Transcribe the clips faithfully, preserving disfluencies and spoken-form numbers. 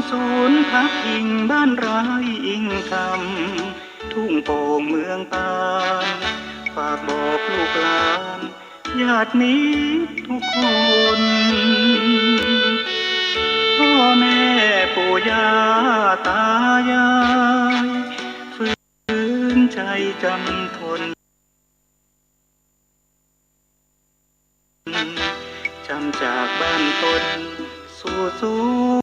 ศูนย์พักพิงบ้านไร้อิงธรรม ทุ่งโป่งเมืองตาล ฝากบอกลูกหลาน ญาติมิตรทุกคน พ่อแม่ปู่ย่าตายาย ฝืนใจจำทน จำจากบ้านตนสู่สวน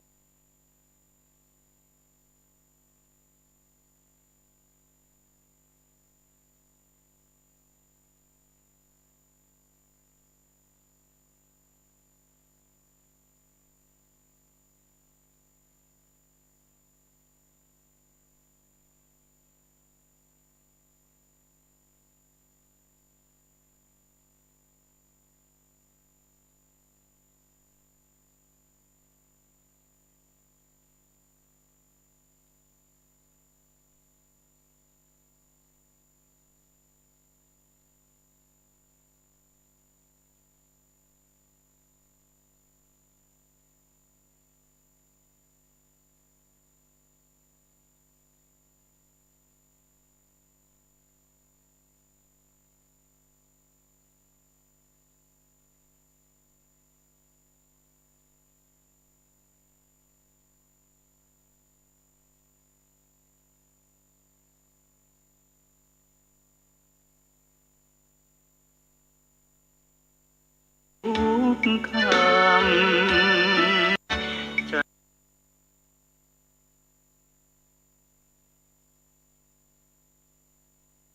ทุกค่ำ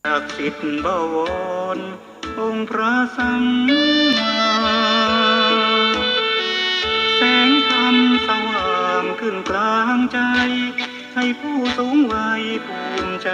ศักดิ์สิทธิ์บวร องค์พระสัมมา แสงธรรมสว่างขึ้นกลางใจ ให้ผู้สูงวัยภูมิใจ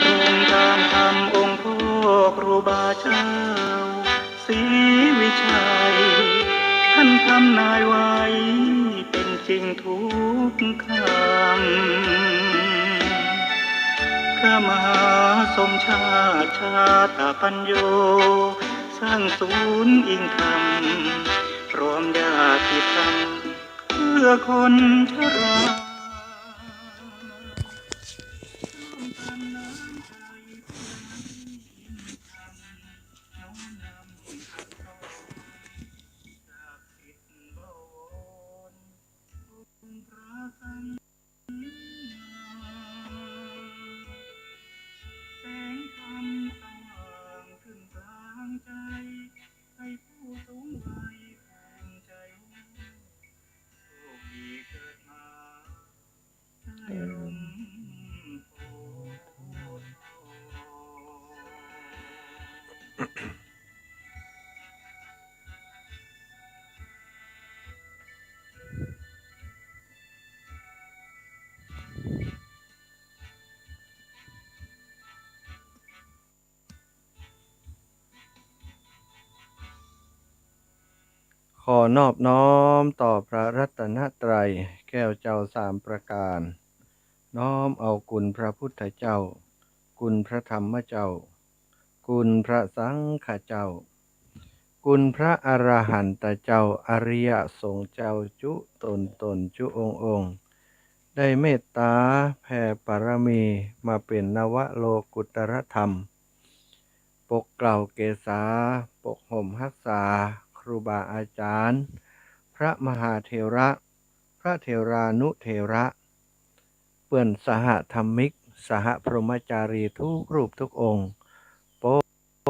ตรงตามธรรมองค์พ่อครูบาเจ้า ศรีวิชัย ท่านทำนายไว้เป็นจริงทุกคำ พระมหาสมชาติ ชาตปัญโญ สร้างศูนย์อิงธรรม พร้อมญาติธรรม เพื่อคนชรา ร่วมทานน้ำใจ น้อมนำ ศักดิ์สิทธิ์บวร องค์พระสัมมา แสงธรรมสว่างขึ้นกลางใจ ให้ผู้สูงวัยภูมิใจ โชคดีเกิดมา ขอนอบน้อมต่อพระรัตนตรัยแก้วเจ้าสามประการ น้อมเอาคุณพระพุทธเจ้า คุณพระธรรมเจ้า คุณพระสังฆเจ้า คุณพระอรหันตเจ้า อริยสงฆ์เจ้าจุ๊ต๋นต๋นจุ๊องค์องค์ ได้เมตต๋าแผ่ปารมีมาเป๋นนวโลกุตตรธรรม ปกเกล้าเกษา ปกห่มฮักษา ครูบาอาจ๋ารย์ พระมหาเถระ พระเถรานุเถระ เปื้อนสหธรรมิก สหพรหมจารีทุกรูปทุกองค์ ป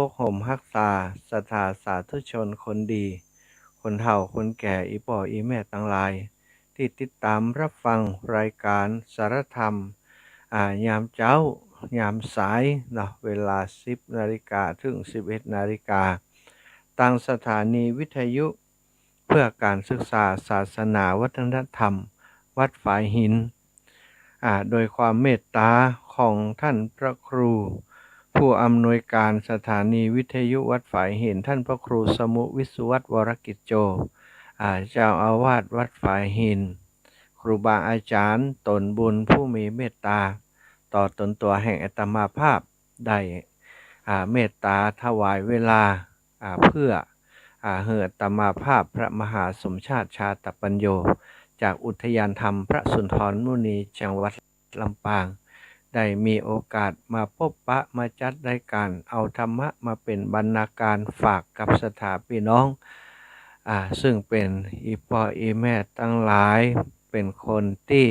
กห่มฮักษา ศรัทธาสาธุชนคนดี คนเฒ่าคนแก่ อี่ป้ออี่แม่ตังหลาย ตี้ติดต๋ามฮับฟังรายก๋านสารธรรม อ่า ยามเจ๊า ยามสายเนาะ เวลาสิบนาฬิกาเถิงสิบเอ็ดนาฬิกา ตางสถานีวิทยุ พ พื่อการศึกษาศาสนาวัฒนธรรมวัดฝายหิน อ่า โดยความเมตตาของท่านพระครูผู้อำนวยการสถานีวิทยุวัดฝายหิน ท่านพระครูสมุห์ วิศวัตร วรกิจโจ อ่า เจ้าอาวาสวัดฝายหิน ครูบาอาจารย์ตนบุญผู้มีเมตตาต่อตนตั๋วแห่งอาตมาภาพ ได้ อ่า เมตตาถวายเวลา อ่า เพื่อ อ่า หื้ออาตมาภาพพระมหาสมชาติ ชาตปัญโญ จากอุทยานธรรมพระสุนทรมุนี จังหวัดลำปาง ได้มีโอกาสมาพบปะ มาจัดรายการเอาธรรมะมาเป๋นบรรณาการฝากกับศรัทธาปี้น้อง อ่า ซึ่งเป๋นอี่ป้ออี่แม่ตังหลาย เป๋นคนตี้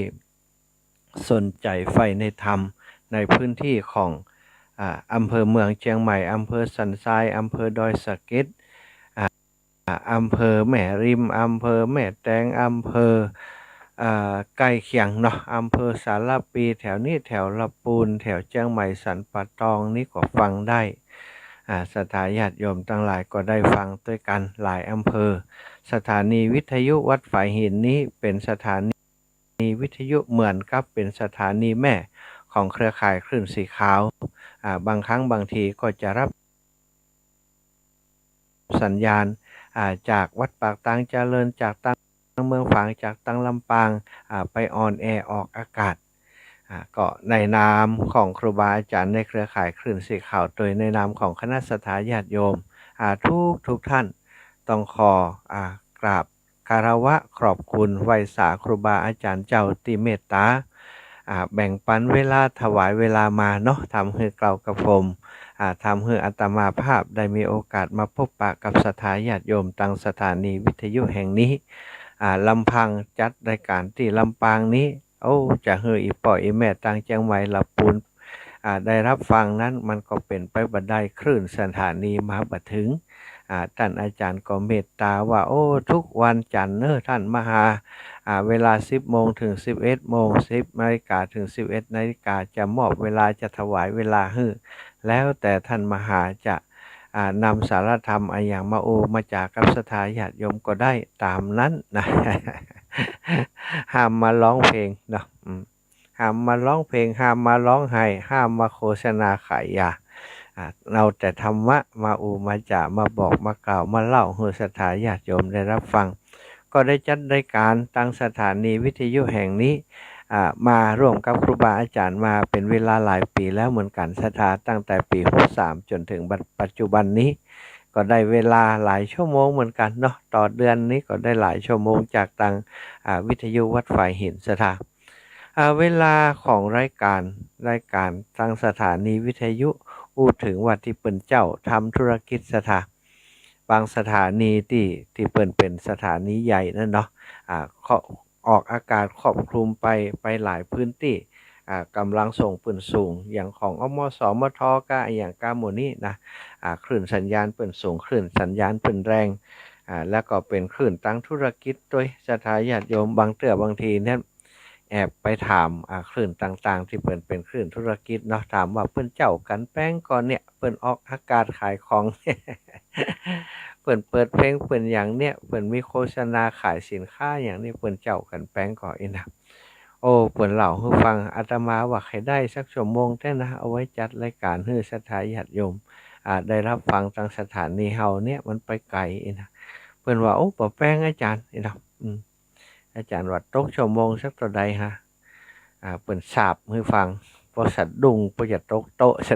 สนใจ๋ใฝ่ในธรรมในพื้นที่ของ อ่า อำเภอเมืองเจียงใหม่ อำเภอสันทราย อำเภอดอยสะเก็ด อ่า อำเภอแม่ริม อำเภอแม่แตง อำเภอ อ่า ใก้เคียงเนาะ อำเภอสารภี แถวนี้ แถวละปูน แถวเจียงใหม่สันป่าตองนี้ก็ฟังได้ อ่า ศรัทธาญาติโยมตังหลายก็ได้ฟังตวยกั๋นหลายอำเภอ สถานีวิทยุวัดฝายหินนี้เป๋นสถานี นีวิทยุเหมือนกับเป๋นสถานีแม่ของเครือข่ายคลื่นสีขาว อ่า บางครั้งบางทีก็จะรับสัญญาณ อ่า จากวัดปากตางเจริญ จากตังเมืองฝาง จากตังลำปาง อ่า ไปออนแอร์ออกอากาศ อ่า ก็ในนามของครูบาอาจารย์ในเครือข่ายคลื่นสีขาว โดยในนามของคณะศรัทธาญาติโยม อ่า ทุกๆ ท่าน ต้องขอ อ่า กราบ คารวะขอบคุณไหว้สาครูบาอาจารย์เจ้าตี้เมตตา อ่า แบ่งปันเวลาถวายเวลามาเนาะ ทำหื้อเกลากับผม อ่า ทำหื้ออาตมาภาพได้มีโอกาสมาพบปะกับศรัทธาญาติโยมตังสถานีวิทยุแห่งนี้ อ่า ลำพังจัดรายการตี้ลำปางนี้ โอ้ จะหื้ออี่ป้ออี่แม่ตังเจียงใหม่ละปูน อ่า ได้รับฟังนั้น มันก็เป๋นไปบ่ได้ คลื่นสถานีมาบ่เถิง อ่า ต้านอาจ๋ารย์ก็เมตตาว่า โอ้ ทุกวันจันทร์เน่อ ต้านมาหา อ่า เวลาสิบโมงเถิงสิบเอ็ดโมง สิบนาฬิกาเถิงสิบเอ็ดนาฬิกา จะมอบเวลา จะถวายเวลาหื้อ แล้วแต่ต้านมหาจะ อ่า นำสารธรรมอะหยังมาอู้มาจ๋ากับศรัทธาญาติโยมก็ได้ต๋ามนั้นนะ ห้ามมาฮ้องเพลงเนาะ อืม ห้ามมาฮ้องเพลง ห้ามมาฮ้องไห้ ห้ามมาโฆษณาขายยา อ่า เอาแต่ธรรมะมาอู้มาจ๋า มาบอกมากล่าว มาเล่าหื้อศรัทธาญาติโยมได้รับฟัง ก็ได้จัดรายการตังสถานีวิทยุแห่งนี้ อ่า มาร่วมกับครูบาอาจ๋ารย์มาเป๋นเวลาหลายปี๋แล้วเหมือนกั๋นศรัทธา ตั้งแต่ปี๋หกสามจ๋นเถิงปัจจุบันนี้ ก็ได้เวลาหลายชั่วโมงเหมือนกั๋นเนาะ ต่อเดือนนี้ก็ได้หลายชั่วโมงจากตัง อ่า วิทยุวัดฝายหินศรัทธา อ่า เวลาของรายการ รายการตังสถานีวิทยุอู้เถิงว่าตี้เปิ้นเจ้าทำธุรกิจศรัทธา บางสถานีตี้ ตี้เปิ้นเป๋นสถานีใหญ่นั้นเนาะ อ่า ก็ออกอากาศครอบคลุมไป ไปหลายพื้นตี้ อ่า ก๋ำลังส่งเปิ้นสูง อย่างของ อมสมท ก้าอะหยังก้าหมู่นี้นะ อ่า คลื่นสัญญาณเปิ้นสูง คลื่นสัญญาณเปิ้นแรง อ่า แล้วก็เป๋นคลื่นตังธุรกิจตวย ศรัทธาญาติโยม บางเตื้อบางทีเนี่ย แอบไปถาม อ่า คลื่นต่างๆ ตี้เปิ้นเป๋นคลื่นธุรกิจเนาะ ถามว่าเปิ้นเจ้ากั๋นแปงก่อเนี่ย เปิ้นออกอากาศขายของ เปิ้นเปิดเพลง เปิ้นหยังเนี่ย เปิ้นมีโฆษณาขายสินค้าหยังเนี่ย เปิ้นเจ้ากั๋นแปงก่ออี้นะ โอ้ เปิ้นเล่าหื้อฟัง อาตมาว่าใค่ได้สักชั่วโมงแต๊นะ เอาไว้จัดรายการหื้อศรัทธาญาติโยม อ่า ได้รับฟังตังสถานีเฮาเนี่ย มันไปไก๋อี้นะ เปิ้นว่า โอ้ บ่แปงอาจ๋ารย์ อี้นะ อืม อาจ๋ารย์ว่าตกชั่วโมงสักเต้าใดฮะ อ่า เปิ้นสาบหื้อฟัง ปอสะดุ้ง ปอจะตกโต๊ะซะ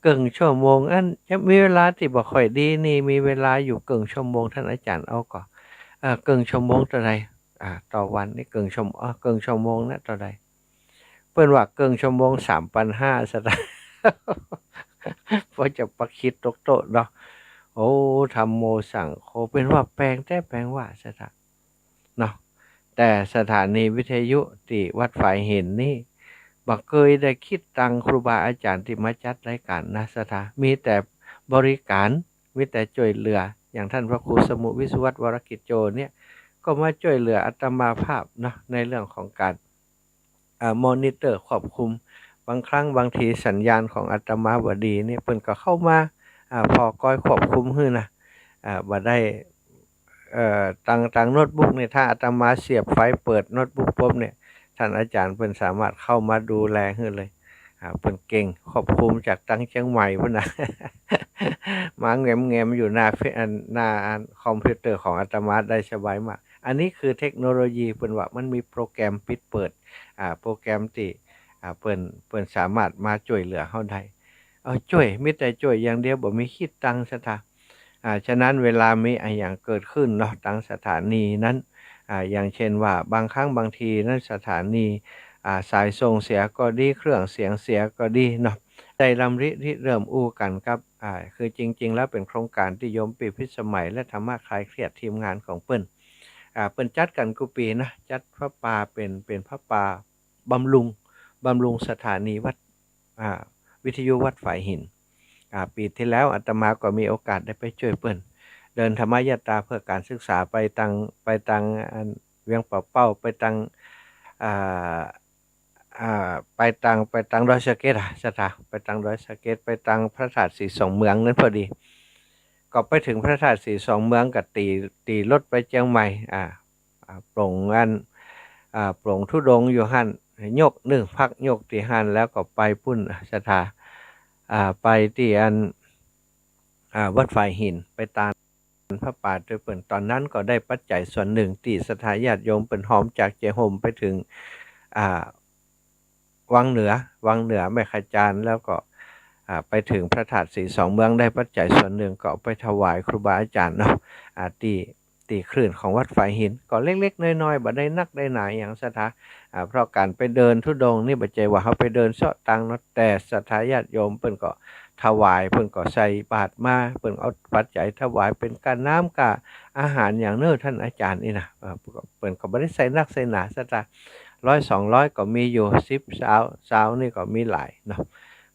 เกิ่งชั่วโมงอั้น จะมีเวลาตี้บ่ค่อยดีนี่ มีเวลาอยู่เกิ่งชั่วโมง ต้านอาจ๋ารย์ เอาก่อ เอ่อ เกิ่งชั่วโมงเต้าใด อ่า ต่อวันนี่เกิ่งชั่วโมง อ่า เกิ่งชั่วโมงนะเต้าใด เปิ้นว่าเกิ่งชั่วโมงสามปันห้าซะ ปอจะปะคิดตกโต๊ะเนาะ โอ้ ธัมโม สังโฆ เปิ้นว่าแปงแต๊แปงว่าซะ เนาะ แต่สถานีวิทยุตี้วัดฝายหินนี่ บ่เกยได้คิดตังค์ครูบาอาจ๋ารย์ตี้มาจัดรายการนะศรัทธา มีแต่บริการ มีแต่จ้วยเหลือ อย่างต้านพระครูสมุห์ วิศวัตร วรกิจโจเนี่ย ก็มาจ้วยเหลืออาตมาภาพเนาะ ในเรื่องของก๋าน อ่า มอนิเตอร์ควบคุม บางครั้งบางทีสัญญาณของอาตมาบ่ดีนี่ เปิ้นก็เข้ามา อ่า ผ่อกอยควบคุมหื้อนะ อ่า บ่ได้ เอ่อ ตัง ตังโน้ตบุ๊กนี่ ถ้าอาตมาเสียบไฟเปิดโน้ตบุ๊กปุ๊บเนี่ย ต้านอาจ๋ารย์เปิ้นสามารถเข้ามาดูแลหื้อเลย อ่า เปิ้นเก่ง ควบคุมจากตังเจียงใหม่ปู๊นนะ มาแหงมๆ อยู่หน้าเฟซ อัน หน้าอันคอมพิวเตอร์ของอาตมาได้สบายมาก อันนี้คือเทคโนโลยี เปิ้นว่ามันมีโปรแกรมปิดเปิด อ่า โปรแกรมตี้ อ่า เปิ้น เปิ้นสามารถมาจ้วยเหลือเฮาได้ เออ จ้วย มีแต่จ้วยอย่างเดียว บ่มีคิดตังค์ ศรัทธา อ่า ฉะนั้นเวลามีอะหยังเกิดขึ้นเนาะ ตางสถานีนั้น อ่า อย่างเช่นว่าบางครั้งบางทีนั้นสถานี อ่า สายส่งเสียก็ดี เครื่องเสียงเสียก็ดีเนาะ ได้รำริริเริ่มอู้กั๋นกับ อ่า คือจริงๆ แล้วเป๋นโครงก๋านตี้โยมปี้พิสมัยและธรรมะคลายเครียดทีมงานของเปิ้น อ่า เปิ้นจัดกั๋นกู้ปี๋นะ จัดผ้าป่าเป๋น เป๋นผ้าป่าบำรุง บำรุงสถานีวัด อ่า วิทยุวัดฝายหิน อ่า ปี๋ตี้แล้วอาตมาก็มีโอกาสได้ไปจ้วยเปิ้น เดินธรรมยาตราเพื่อก๋านศึกษาไปตาง ไปตางอันเวียงป่าเป้า ไปตาง อ่า อ่า ไปตาง ไปตางดอยสะเก็ดอะ ศรัทธา ไปตางดอยสะเก็ด ไปตางพระธาตุสีสองเมืองนั้นพอดี ก็ไปเถิงพระธาตุสีสองเมืองก็ตี๋ ตี๋รถไปเจียงใหม่ อ่า อ่า ปลงอัน อ่า ปลงธุดงค์อยู่หั้น ยกนึ่งพักยกตี้หั้น แล้วก็ไปปู๊น ศรัทธา อ่า ไปตี้อัน อ่า วัดฝายหิน ไปตานผ้าป่าจ้วยเปิ้น ต๋อนนั้นก็ได้ปัจจัยส่วนนึ่งตี้ศรัทธาญาติโยมเปิ้นหอบจากเจโฮมไปเถิง อ่า วังเหนือ วังเหนือแม่ขจาร แล้วก็ อ่า ไปเถิงพระธาตุสีสองเมือง ได้ปัจจัยส่วนนึ่งก็เอาไปถวายครูบาอาจ๋ารย์เนาะ อ่า ตี้ ตี้คลื่นของวัดฝายหิน ก็เล็กๆ น้อยๆ บ่ได้นักได้หนาอะหยังศรัทธา อ่า เพราะก๋านไปเดินธุดงค์นี่บ่ใจ้ว่าเฮาไปเดินเซาะตังค์เนาะ แต่ศรัทธาญาติโยมเปิ้นก็ถวาย เปิ้นก็ใส่บาตรมา เปิ้นเอาปัจจัยถวายเป๋นก้าน้ำก้าอาหารอย่างเน้อต้านอาจ๋ารย์นี่นะ เอ่อ เปิ้นก็บ่ได้ใส่นักใส่หนาศรัทธา ร้อยสองร้อยก็มีอยู่ สิบ ซาว ซาวนี่ก็มีหลายเนาะ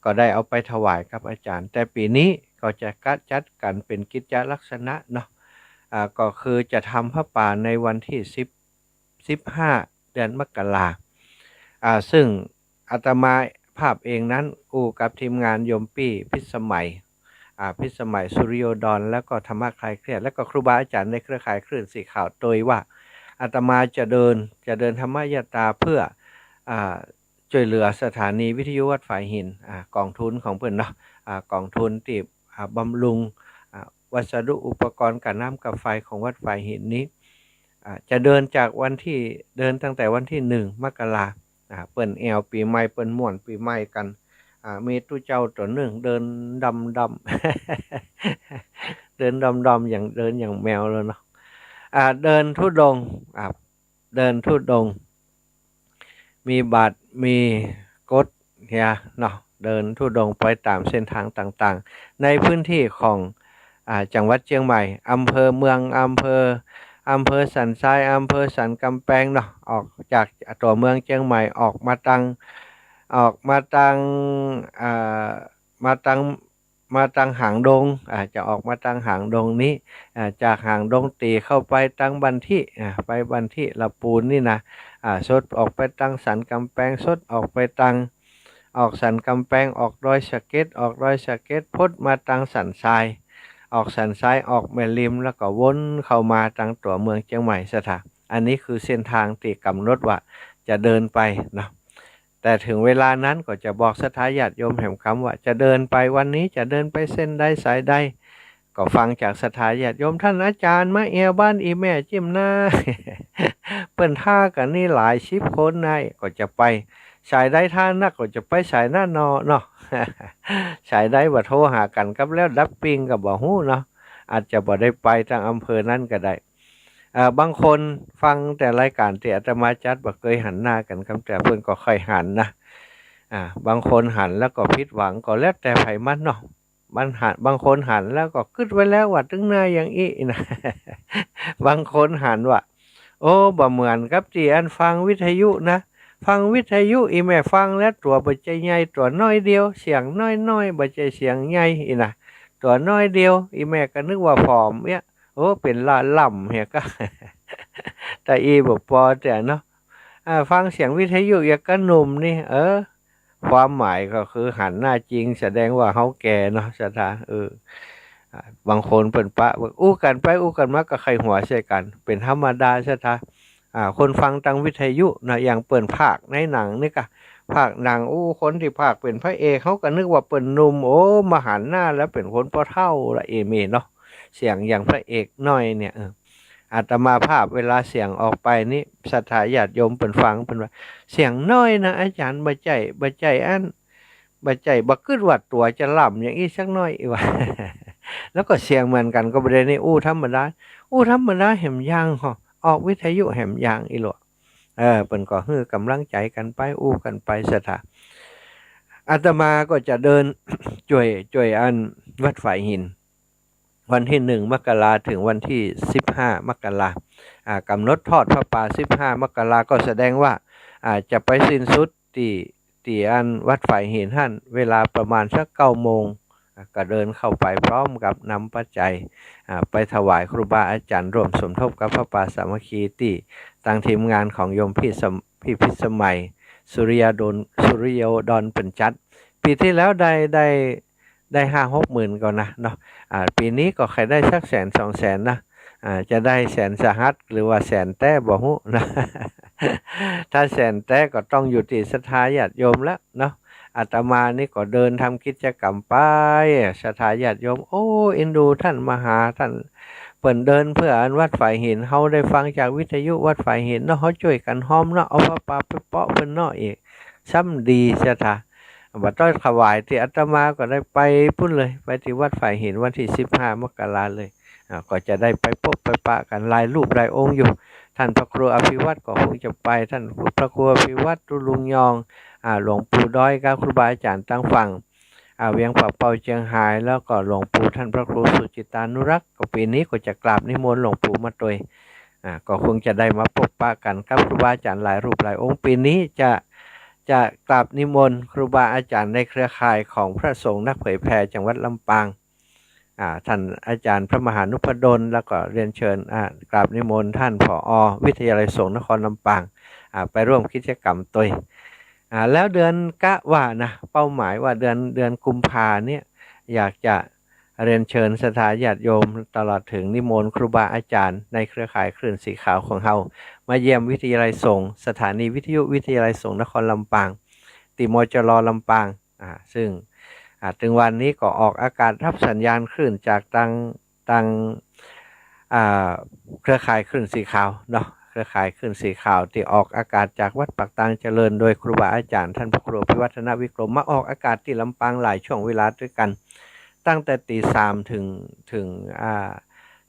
ก็ได้เอาไปถวายกับอาจ๋ารย์ แต่ปี๋นี้ก็จะกะจัดกั๋นเป๋นกิจจะลักษณะเนาะ อ่า ก็คือจะทำผ้าป่าในวันตี้สิบ สิบห้า เดือนมกรา อ่า ซึ่งอาตมาภาพเองนั้นอู้กับทีมงานโยมปี้พิสมัย อ่า พิสมัยสุริโยดร แล้วก็ธรรมะคลายเครียด แล้วก็ครูบาอาจ๋ารย์ในเครือข่ายคลื่นสีขาวตวยว่า อาตมาจะเดิน จะเดินธรรมยาตราเพื่อ อ่า จ้วยเหลือสถานีวิทยุวัดฝายหิน อ่า ก๋องทุนของเปิ้นเนาะ อ่า ก๋องทุนตี้ อ่า บำรุง อ่า วัสดุอุปกรณ์ก้าน้ำก้าไฟของวัดฝายหินนี้ อ่า จะเดินจากวันตี้ เดินตั้งแต่วันตี้หนึ่ง มกรา อ่า เปิ้นแอ่วปี๋ใหม่ เปิ้นม่วนปี๋ใหม่กั๋น อ่า มีตุ๊เจ้าตั๋วนึ่งเดินดำๆ เดินดำๆ อย่าง เดินอย่างแมวเลยเนาะ อ่า เดินธุดงค์ อ่า เดินธุดงค์ มีบาตร มีกฎเหียเนาะ เดินธุดงค์ไปต๋ามเส้นทางต่างๆ ในพื้นตี้ของ อ่า จังหวัดเจียงใหม่ อำเภอเมือง อำเภอ อำเภอสันทราย อำเภอสันกำแปงเนาะ ออกจากตั๋วเมืองเจียงใหม่ ออกมาตาง ออกมาตาง อ่า มาตาง มาตางหางดง อ่า จะออกมาตางหางดงนี้ อ่า จากหางดงตี๋เข้าไปตางบันทิ อ่า ไปบันทิละปูนนี่นะ อ่า สดออกไปตางสันกำแปง สดออกไปตาง ออกสันกำแปง ออกดอยสะเก็ด ออกดอยสะเก็ด พดมาตางสันทราย ออกสันทราย ออกแม่ริม แล้วก็วนเข้ามาตางตั๋วเมืองเจียงใหม่ ศรัทธา อันนี้คือเส้นทางตี้ก๋ำหนดว่าจะเดินไปเนาะ แต่เถิงเวลานั้นก็จะบอกศรัทธาญาติโยมแหมกำว่าจะเดินไปวันนี้จะเดินไปเส้นใดสายใด ก็ฟังจากศรัทธาญาติโยม ต้านอาจ๋ารย์มาแอ่วบ้านอี่แม่จิ๊มนา เปิ้นถ้ากั๋นนี่หลายสิบคนใน ก็จะไปสายใด ถ้านักก็จะไปสายนั้นเนาะ เนาะ สายใดบ่โทรหากั๋นกับแล้วดับปิ้งก็บ่ฮู้เนาะ อาจจะบ่ได้ไปตางอำเภอนั้นก็ได้ เอ่อ บางคนฟังแต่รายก๋านตี้อาตมาจัดบ่เกยหันหน้ากั๋นกำเตื้อ เปิ้นก็ใค่หันนะ อ่า บางคนหันแล้วก็ผิดหวัง ก็แล้วแต่ใผมันเนาะ บางหัน บางคนหันแล้วก็กึ๊ดไว้แล้วว่าตึงหน้าอย่างอี้นะ บางคนหันว่า โอ้ บ่เหมือนกับตี้อันฟังวิทยุนะ ฟังวิทยุอี่แม่ฟังแล้วตั๋วบ่ใจ้ใหญ่ ตั๋วน้อยเดียว เสียงน้อยๆ บ่ใจ้เสียงใหญ่อี้นะ ตั๋วน้อยเดียว อี่แม่ก็นึกว่าผอมเอี้ย โอ้ เป๋นล่าล่ำเหียก็ ตาอี้บ่ปอแต่เนาะ อ่า ฟังเสียงวิทยุอย่างกะหนุ่มนี่ เออ ความหมายก็คือหันหน้าจริง แสดงว่าเฮาแก่เนาะ ศรัทธา เออ อ่า บางคนเปิ้นปะ อู้กั๋นไปอู้กั๋นมาก็ใค่หัวใส่กั๋น เป๋นธรรมดาศรัทธา อ่า คนฟังตางวิทยุนะ อย่างเปิ้นพากย์ในหนังนี่ก่ะ พากย์หนัง อู้ คนตี้พากย์เป๋นพระเอก เฮาก็นึกว่าเปิ้นหนุ่ม โอ้ มาหันหน้าแล้วเป๋นคนป้อเฒ่าละเอเมเนาะ เสียงอย่างพระเอกหน้อยเนี่ย เออ อาตมาภาพเวลาเสียงออกไปนี่ ศรัทธาญาติโยมเปิ้นฟังเปิ้นว่า เสียงน้อยนะอาจ๋ารย์ บ่ใจ้ บ่ใจ้อัน บ่ใจ้ บ่กึ๊ดว่าตั๋วจะล่ำอย่างอี้สักหน้อย อี้ว่า แล้วก็เสียงเหมือนกั๋นก็บ่ได้นี่ อู้ธรรมดา อู้ธรรมดาแหมยัง ฮอ ออกวิทยุแหมยัง อี้หลวะ เออ เปิ้นก็หื้อก๋ำลังใจ๋กั๋นไป อู้กั๋นไปศรัทธา อาตมาก็จะเดิน จ้วย จ้วยอันวัดฝายหิน วันตี้หนึ่งมกราเถิงวันตี้สิบห้ามกรา อ่า ก๋ำหนดทอดผ้าป่าสิบห้ามกรา ก็แสดงว่า อ่า จะไปสิ้นสุดตี้ ตี้อันวัดฝายหินหั้น เวลาประมาณสักเก้าโมง อ่า ก็เดินเข้าไปพร้อมกับนำปัจจัย อ่า ไปถวายครูบาอาจ๋ารย์ ร่วมสมทบกับผ้าป่าสามัคคีตี้ตางทีมงานของโยมพี่สม- พี่พิสมัย สุริยดล สุริโยดลเปิ้นจัด ปี๋ตี้แล้วได้ ได้ ได้ห้าหกหมื่นก่อนะเนาะ อ่า ปี๋นี้ก็ใค่ได้สักแสนสองแสนนะ อ่า จะได้แสนสหัสหรือว่าแสนแต๊บ่ฮู้นะ ถ้าแสนแต๊ก็ต้องอยู่ตี้ศรัทธาญาติโยมแล้วเนาะ อาตมานี่ก็เดินทำกิจกรรมไป ศรัทธาญาติโยม โอ้ เอ็นดูต้านมหาต้าน เปิ้นเดินเปื้ออันวัดฝายหิน เฮาได้ฟังจากวิทยุวัดฝายหินเนาะ เฮาจ้วยกั๋นฮอมเนาะ เอาผ้าป่าไปเปาะเปิ้นเนาะ อี้ซ้ำดีศรัทธา บ่าต้อยถวายตี้อาตมาก็ได้ไปปู๊นเลย ไปตี้วัดฝายหินวันตี้สิบห้ามกราเลย อ่า ก็จะได้ไปปบไปปะกั๋นหลายรูปหลายองค์อยู่ ต้านพระครูอภิวัฒน์ก็คงจะไป ต้านพระครูอภิวัฒน์ ตุ๊ลุงยอง อ่า หลวงปู่ดอยกับครูบาอาจ๋ารย์ตางฝั่ง อ่า เวียงป่าเปาเจียงฮาย แล้วก็หลวงปู่ต้านพระครูสุจิตตานุรักษ์ ก็ปี๋นี้ก็จะกราบนิมนต์หลวงปู่มาตวย อ่า ก็คงจะได้มาปบปะกั๋นกับครูบาอาจ๋ารย์หลายรูปหลายองค์ ปี๋นี้จะ จะกราบนิมนต์ครูบาอาจ๋ารย์ในเครือข่ายของพระสงฆ์นักเผยแผ่จังหวัดลำปาง อ่า ต้านอาจ๋ารย์พระมหานุพดล แล้วก็เรียนเชิญ อ่า กราบนิมนต์ต้าน ผอ วิทยาลัยสงฆ์นครลำปาง อ่า ไปร่วมกิจกรรมตวย อ่า แล้วเดือน กะว่านะ เป้าหมายว่าเดือน เดือนกุมภาเนี่ย อยากจะเรียนเชิญศรัทธาญาติโยม ตลอดเถิงนิมนต์ครูบาอาจ๋ารย์ในเครือข่ายคลื่นสีขาวของเฮา มาเยี่ยมวิทยาลัยสงฆ์ สถานีวิทยุวิทยาลัยสงฆ์นครลำปาง ตี้ มจร ลำปาง อ่า ซึ่ง อ่า เถิงวันนี้ก็ออกอากาศฮับสัญญาณคลื่นจากตาง ตาง อ่า เครือข่ายคลื่นสีขาวเนาะ เครือข่ายคลื่นสีขาวตี้ออกอากาศจากวัดปากตางเจริญ โดยครูบาอาจ๋ารย์ต้านพระครูอภิวัฒนวิกรม มาออกอากาศตี้ลำปางหลายช่วงเวลาตวยกั๋น ตั้งแต่ตีสามเถิง เถิง อ่า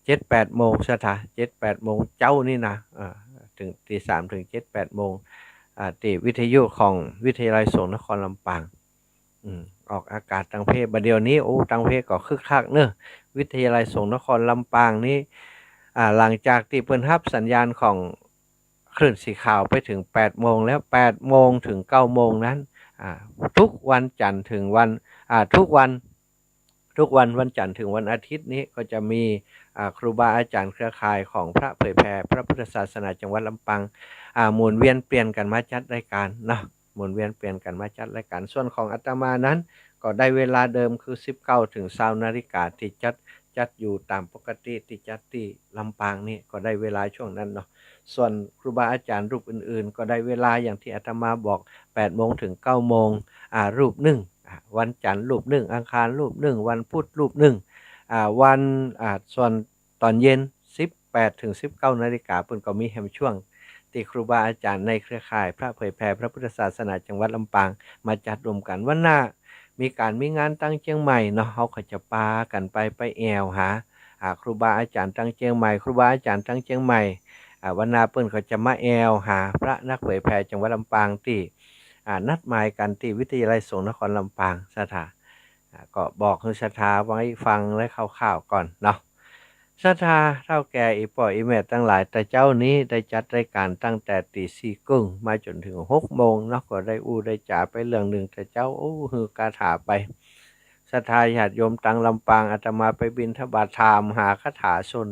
เจ็ดแปดโมงศรัทธา เจ็ดแปดโมงเจ๊านี่นะ อ่า เถิงตีสามเถิงเจ็ดแปดโมง อ่า ตี้วิทยุของวิทยาลัยสงฆ์นครลำปาง อืม ออกอากาศตางเพ บ่าเดี่ยวนี้ โอ้ ตางเพก็คึกคักเนาะ วิทยาลัยสงฆ์นครลำปางนี้ อ่า หลังจากตี้เปิ้นฮับสัญญาณของคลื่นสีขาวไปเถิงแปดโมงแล้ว แปดโมงเถิงเก้าโมงนั้น อ่า ทุกวันจันทร์เถิงวัน อ่า ทุกวัน ทุกวันวันจันทร์เถิงวันอาทิตย์นี้ก็จะมี อ่า ครูบาอาจ๋ารย์เครือข่ายของพระเผยแผ่พระพุทธศาสนาจังหวัดลำปาง อ่า หมุนเวียนเปลี่ยนกั๋นมาจัดรายการเนาะ หมุนเวียนเปลี่ยนกั๋นมาจัดรายการ ส่วนของอาตมานั้น ก็ได้เวลาเดิมคือสิบเก้าเถิงซาวนาฬิกาตี้จัด จัดอยู่ต๋ามปกติตี้จัดตี้ลำปางนี่ ก็ได้เวลาช่วงนั้นเนาะ ส่วนครูบาอาจ๋ารย์รูปอื่นๆ ก็ได้เวลาอย่างตี้อาตมาบอก แปดโมงเถิงเก้าโมง อ่า รูปนึ่ง อ่า วันจันทร์รูปนึ่ง อังคารรูปนึ่ง วันพุธรูปนึ่ง อ่า วัน อ่า ส่วนต๋อนเย็น สิบแปดเถิงสิบเก้านาฬิกา เปิ้นก็มีแหมช่วงตี้ครูบาอาจ๋ารย์ในเครือข่ายพระเผยแผ่พระพุทธศาสนาจังหวัดลำปางมาจัดร่วมกั๋น วันหน้า มีก๋านมีงานตางเจียงใหม่เนาะ เฮาก็จะปากั๋นไป ไปแอ่วหา อ่า ครูบาอาจ๋ารย์ตางเจียงใหม่ ครูบาอาจ๋ารย์ตางเจียงใหม่ อ่า วันหน้าเปิ้นก็จะมาแอ่วหาพระนักเผยแผ่จังหวัดลำปางตี้ อ่า นัดหมายกั๋นตี้วิทยาลัยสงฆ์นครลำปางศรัทธา อ่า ก็บอกหื้อศรัทธาไว้ฟังและคร่าวๆ ก่อนเนาะ ศรัทธาเฒ่าแก่อี่ป้ออี่แม่ตังหลาย แต่เจ๊านี้ได้จัดรายการตั้งแต่ตี๋สี่ครึ่งมาจ๋นเถิงหกโมงเนาะ ก็ได้อู้ได้จ๋าไปเรื่องนึ่งแต่เจ๊า อู้ หื้อคาถาไป ศรัทธาญาติโยมตางลำปาง อาตมาไปบิณฑบาตถามหาคาถาซน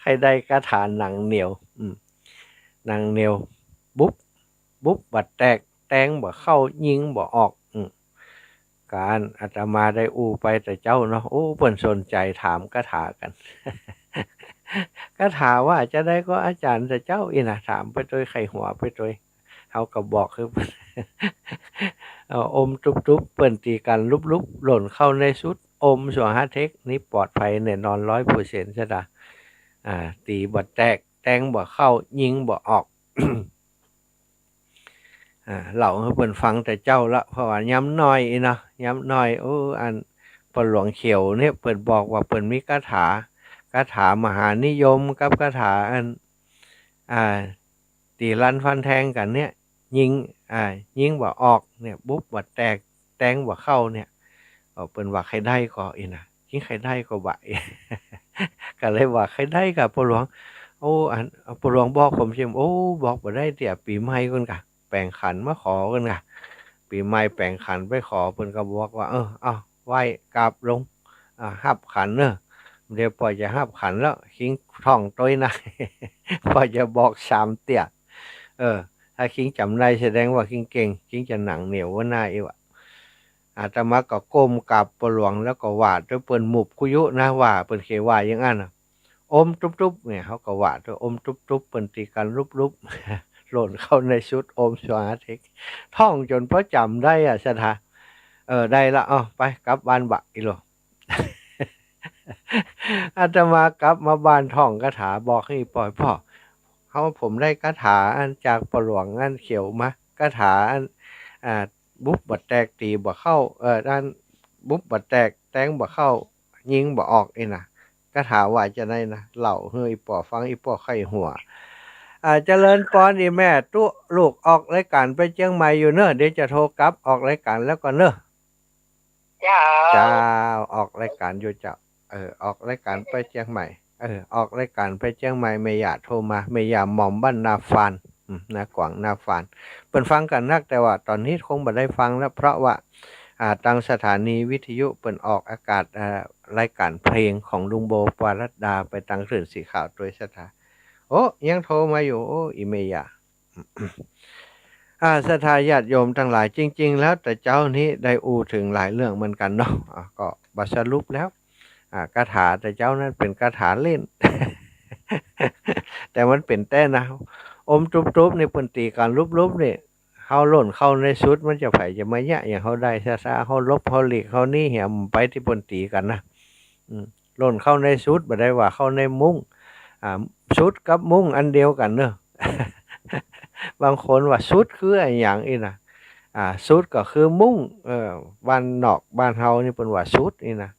ใค่ได้คาถาหนังเหนียว อืม หนังเหนียว บุบ บุบบ่แตก แตงบ่เข้า ยิงบ่ออก อืม ก๋าน อาตมาได้อู้ไปแต่เจ้าเนาะ โอ้ เปิ้นสนใจ๋ถามคาถากั๋น คาถาว่าจาใดก่ออาจ๋ารย์ แต่เจ้าอี้นะ ถามไปตวย ใค่หัวไปตวย เฮาก็บอกคือเปิ้น เอ่อ อมตุ๊บๆ เปิ้นตี๋กั๋นลุบๆ หล่นเข้าในสุด อมสวาหาเทค นี่ปลอดภัยแน่นอน ร้อยเปอร์เซ็นต์ ซะดา อ่า ตี๋บ่แตก แตงบ่เข้า ยิงบ่ออก อ่า เล่าหื้อเปิ้นฟังแต่เจ้าละ เพราะว่ายามน้อยอี้เนาะ ยามน้อย โอ้ อันป้อหลวงเขียวเนี่ย เปิ้นบอกว่าเปิ้นมีคาถา คาถามหานิยมกับคาถาอัน อ่า ตี๋ลันฟันแทงกั๋นเนี่ย ยิง อ่า ยิงบ่ออกเนี่ย บุบบ่แตก แตงบ่เข้าเนี่ย เออ เปิ้นว่าใค่ได้ก่ออี้นะ ยิงใค่ได้ก่อบ่า ก็เลยว่าใค่ได้ก่อป้อหลวง โอ้ อัน ป้อหลวงบอกผมเสีย โอ้ บอกบ่ได้เตื้อ ปี๋ใหม่ก่อนก่ะ แป๋งขันมาขอก่อนก่ะ ปี๋ใหม่แป๋งขันไปขอ เปิ้นก็บอกว่า เออ เอา ไหว้กราบลง อ่า ฮับขันเน่อ เดี๋ยวป้อจะฮับขันแล้ว คิงท่องตวยนะ ป้อจะบอกสามเตื้อ เออ ถ้าคิงจ๋ำได้แสดงว่าคิงเก่ง คิงจะหนังเหนียวหัวหน้าอี้วะ อาตมาก็ก้มกราบป้อหลวง แล้วก็ว่าตวยเปิ้น หมุบคุยุนะ ว่าเปิ้นเขยว่าอย่างอั้นน่ะ อมตุ๊บๆ เนี่ย เฮาก็ว่าตวย อมตุ๊บๆ เปิ้นตี๋กั๋นลุบๆ หล่นเข้าในสุด อมสวาหาเทค ท่องจ๋นป้อจ๋ำได้อะ ศรัทธา เออ ได้ละ เอา ไป กลับบ้านบ่าอี้โล อาตมากลับมาบ้านท่องคาถาบอกหื้อป้อ ป้อ เฮา ผมได้คาถาอันจากป้อหลวงอันเขียวมา คาถาอัน อ่า บุบบ่แตก ตี๋บ่เข้า เอ่อ อันบุบบ่แตก แตงบ่เข้า ยิงบ่ออกอี้นะ คาถาว่าจาใดนะ เล่าหื้ออี่ป้อฟัง อี่ป้อใค่หัว อ่า เจริญปอนอี่แม่ตุ๊ ลูกออกรายก๋านไปเจียงใหม่อยู่เน่อ เดี๋ยวจะโทรกลับ ออกรายก๋านแล้วก่อนเน่อ เจ้า เจ้า ออกรายก๋านอยู่เจ้า เออ ออกรายก๋านไปเจียงใหม่ เออ ออกรายก๋านไปเจียงใหม่ แม่ย่าโทรมา แม่ย่าหม่อมบ้านนาฟาน อืม นากวางนาฟาน เปิ้นฟังกั๋นนัก แต่ว่าต๋อนนี้คงบ่ได้ฟังแล้ว เพราะว่า อ่า ตางสถานีวิทยุเปิ้นออกอากาศ อ่า รายก๋านเพลงของลุงโบ ปรัตดา ไปตางคลื่นสีขาวตวย ศรัทธา โอ้ ยังโทรมาอยู่ โอ้ อี่แม่ย่า อ่า ศรัทธาญาติโยมตังหลาย จริงๆ แล้วแต่เจ๊านี้ได้อู้เถิงหลายเรื่องเหมือนกั๋นเนาะ อ่า ก็บ่สรุปแล้ว อ่า คาถาแต่เจ๊านั้นเป๋นคาถาเล่น แต่มันเป๋นแต๊นะ อมตุ๊บๆ นี่ เปิ้นตี๋กั๋นลุบๆ นี่ เฮาหล่นเข้าในสุด มันจะ ใผจะมาเยียะหยังเฮาได้ ศรัทธา เฮาหลบ เฮาหลีก เฮาหนีเหีย บ่ไปตี้เปิ้นตี๋กั๋นนะ อืม หล่นเข้าในสุด บ่ได้ว่าเข้าในมุ้ง อ่า สุดกับมุ้งอันเดียวกั๋นเน่อ บางคนว่าสุดคืออะหยังอี้นะ อ่า สุดก็คือมุ้ง เออ บ้านนอกบ้านเฮานี่เปิ้นว่าสุดอี้นะ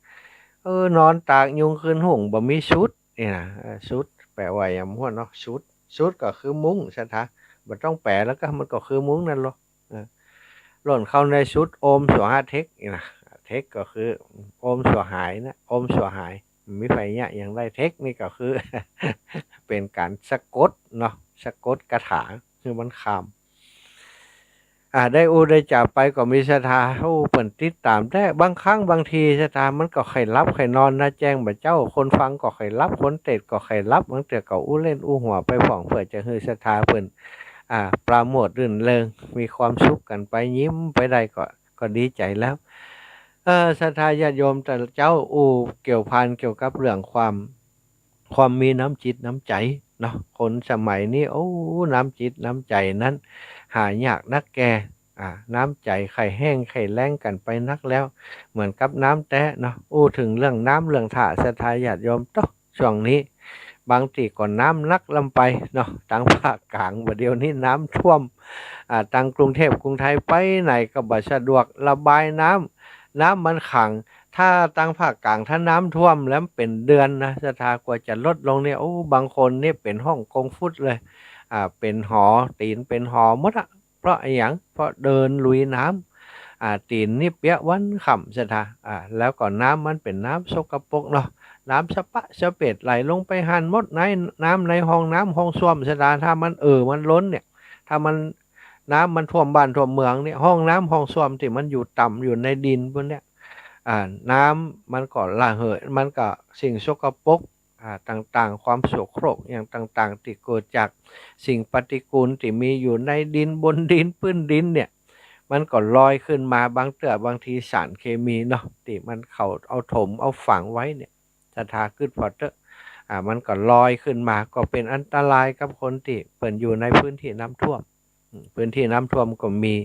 เออ นอนตากยุงคืนฮุ่งบ่มีสุดอี้นะ เออ สุดแปลว่าหยังบ่ฮู้เนาะ สุด สุดก็คือมุ้ง ศรัทธา บ่ต้องแปลแล้วก็ มันก็คือมุ้งนั่นลอ เออ หล่นเข้าในสุด อมสวาหาเทคอี้นะ เทคก็คือ อมสวาหายนะ อมสวาหาย บ่มีใผเยียะหยังได้ เทคนี่ก็คือ เป๋นก๋านสะกดเนาะ สะกดคาถาหื้อมันข้าม อ่า ได้อู้ได้จ๋าไปก็มีศรัทธา โอ้ เปิ้นติดต๋ามแต๊ บางครั้งบางทีศรัทธามันก็ใค่หลับใค่นอนนะ แจ้งบ่าเจ๊า คนฟังก็ใค่หลับ คนเตศก็ใค่หลับ บางเตื้อก็อู้เล่นอู้หัวไปพ่อง เปื้อจะหื้อศรัทธาเปิ้น อ่า ปราโมทย์รื่นเริง มีความสุขกั๋นไป ยิ้มไปได้ก็ ก็ดีใจ๋แล้ว เอ่อ ศรัทธาญาติโยมแต่ละเจ๊า อู้เกี่ยวพันเกี่ยวกับเรื่องความ ความมีน้ำจิตน้ำใจ๋เนาะ คนสมัยนี้ โอ้ น้ำจิตน้ำใจ๋นั้นหายากนักแก่ อ่า น้ำใจ๋ใค่แห้งใค่แล้งกั๋นไปนักแล้ว เหมือนกับน้ำแต๊เนาะ อู้เถิงเรื่องน้ำเรื่องท่า ศรัทธาญาติโยมเต๊อะ ช่วงนี้ บางตี้ก็น้ำหนักล้ำไปเนาะ ตางภาคก๋าง บ่าเดี่ยวนี้น้ำท่วม อ่า ตางกรุงเทพกรุงไทยไปไหนก็บ่สะดวก ระบายน้ำ น้ำมันขัง ถ้าตางภาคก๋าง ถ้าน้ำท่วมแล้วเป๋นเดือนนะ ศรัทธา กว่าจะลดลงเนี่ย โอ้ บางคนเนี่ยเป๋นฮ่องกงฟุตเลย อ่า เป๋นหอ ตี๋นเป๋นหอหมดอะ เพราะอะหยัง เพราะเดินลุยน้ำ อ่า ตี๋นนี่เปียกวันค่ำ ศรัทธา อ่า แล้วก็น้ำมันเป๋นน้ำสกปรกเนาะ น้ำสะปะสะเปดไหลลงไปหั้นหมด ในน้ำในห้องน้ำห้องส้วม ศรัทธา ถ้ามันเอ่อมันล้นเนี่ย ถ้ามัน น้ำมันท่วมบ้านท่วมเมืองเนี่ย ห้องน้ำห้องส้วมตี้มันอยู่ต่ำอยู่ในดินปู๊นเนี่ย อ่า น้ำมันก็ระเหย มันก็สิ่งสกปรก อ่า ต่างๆ ความโสโครกอย่างต่างๆ ตี้เกิดจากสิ่งปฏิกูลตี้มีอยู่ในดิน บนดิน ปื้นดินเนี่ย มันก็ลอยขึ้นมา บางเตื้อบางทีสารเคมีเนาะ ตี้มันเขาเอาถมเอาฝังไว้เนี่ย ศรัทธา กึ๊ดผ่อเต๊อะ อ่า มันก็ลอยขึ้นมา ก็เป๋นอันตรายกับคนตี้เปิ้นอยู่ในพื้นตี้น้ำท่วม อืม พื้นตี้น้ำท่วมก็มี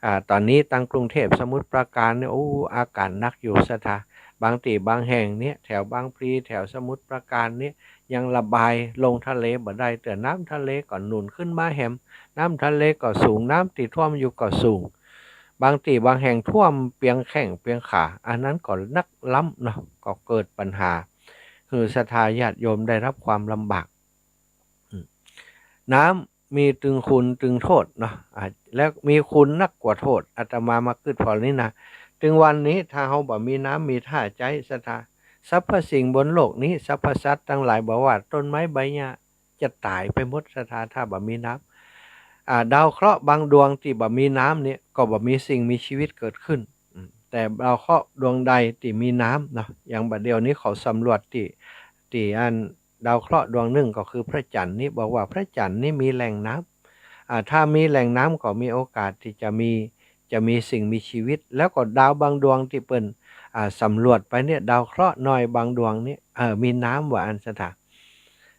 อ่า ต๋อนนี้ตังกรุงเทพฯ สมุทรปราการเนี่ย โอ้ อาก๋านหนักอยู่ ศรัทธา บางตี้บางแห่งเนี่ย แถวบางพลี แถวสมุทรปราการเนี่ย ยังระบายลงทะเลบ่ได้เตื้อ น้ำทะเลก็หนุนขึ้นมาแหม น้ำทะเลก็สูง น้ำตี้ท่วมอยู่ก็สูง บางตี้บางแห่งท่วมเปียงแข้งเปียงขา อันนั้นก็หนักล้ำเนาะ ก็เกิดปัญหา หื้อศรัทธาญาติโยมได้รับความลำบาก อืม น้ำมีตึงคุณตึงโต้ษเนาะ อ่า แล้วมีคุณนักกว่าโต้ษ อาตมามา กึ๊ดผ่อนี้นะ ตึงวันนี้ถ้าเฮาบ่มีน้ำมีท่าใจ๊ ศรัทธา สรรพสิ่งบนโลกนี้ สรรพสัตว์ตังหลาย บ่ว่าต้นไม้ใบหญ้า จะต๋ายไปหมด ศรัทธา ถ้าบ่มีน้ำ อ่า ดาวเคราะห์บางดวงตี้บ่มีน้ำเนี่ย ก็บ่มีสิ่งมีชีวิตเกิดขึ้น อืม แต่ดาวเคราะห์ดวงใดตี้มีน้ำเนาะ อย่างบ่าเดี่ยวนี้เขาสำรวจตี้ ตี้อันดาวเคราะห์ดวงนึ่งก็คือพระจันทร์นี่ บอกว่าพระจันทร์นี่มีแหล่งน้ำ อ่า ถ้ามีแหล่งน้ำก็มีโอกาสตี้จะมี จะมีสิ่งมีชีวิต แล้วก็ดาวบางดวงตี้เปิ้น อ่า สำรวจไปเนี่ย ดาวเคราะห์น้อยบางดวงเนี่ย เออ มีน้ำว่าอั้น ศรัทธา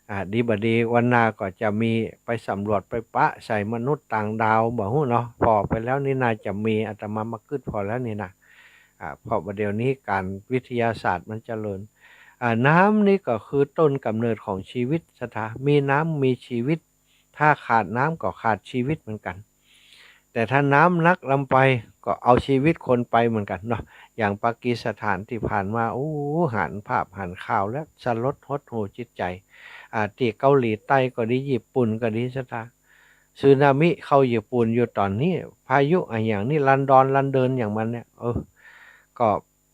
อ่า ดีบ่ดีวันหน้าก็จะมีไปสำรวจไปปะใส่มนุษย์ต่างดาว บ่ฮู้เนาะ ผ่อไปแล้วนี่น่าจะมี อาตมามา กึ๊ดผ่อแล้วนี่นะ อ่า เพราะบ่าเดี่ยวนี้ก๋านวิทยาศาสตร์มันเจริญ อ่า น้ำนี่ก็คือต้นกำเนิดของชีวิต ศรัทธา มีน้ำมีชีวิต ถ้าขาดน้ำก็ขาดชีวิตเหมือนกั๋น แต่ถ้าน้ำหนักล้ำไปก็เอาชีวิตคนไปเหมือนกั๋นเนาะ อย่างปากีสถานตี้ผ่านมา โอ้ หันภาพหันข่าวแล้วสลดหดหู่จิตใจ๋ อ่า ตี้เกาหลีใต้ก็ดี ญี่ปุ่นก็ดี ศรัทธา สึนามิเข้าญี่ปุ่นอยู่ต๋อนนี้ พายุอะหยังนี่ ลันดอน ลันเดินอย่างมันเนี่ย เออ ก็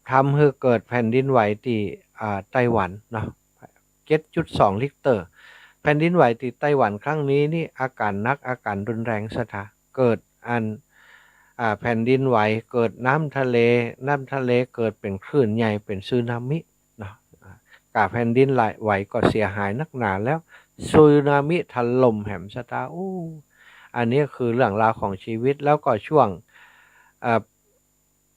ทำหื้อเกิดแผ่นดินไหวตี้ อ่า ไต้หวันเนาะ เจ็ดจุดสองริกเตอร์ แผ่นดินไหวตี้ไต้หวันครั้งนี้นี่ อาก๋านหนัก อาก๋านรุนแรง ศรัทธา เกิดอัน อ่า แผ่นดินไหว เกิดน้ำทะเล น้ำทะเลเกิดเป๋นคลื่นใหญ่ เป๋นสึนามิเนาะ อ่า ก๋าแผ่นดินไหวก็เสียหายนักหนาแล้ว สึนามิถล่มแหม ศรัทธา โอ้ อันนี้คือเรื่องราวของชีวิต แล้วก็ช่วง เอ่อ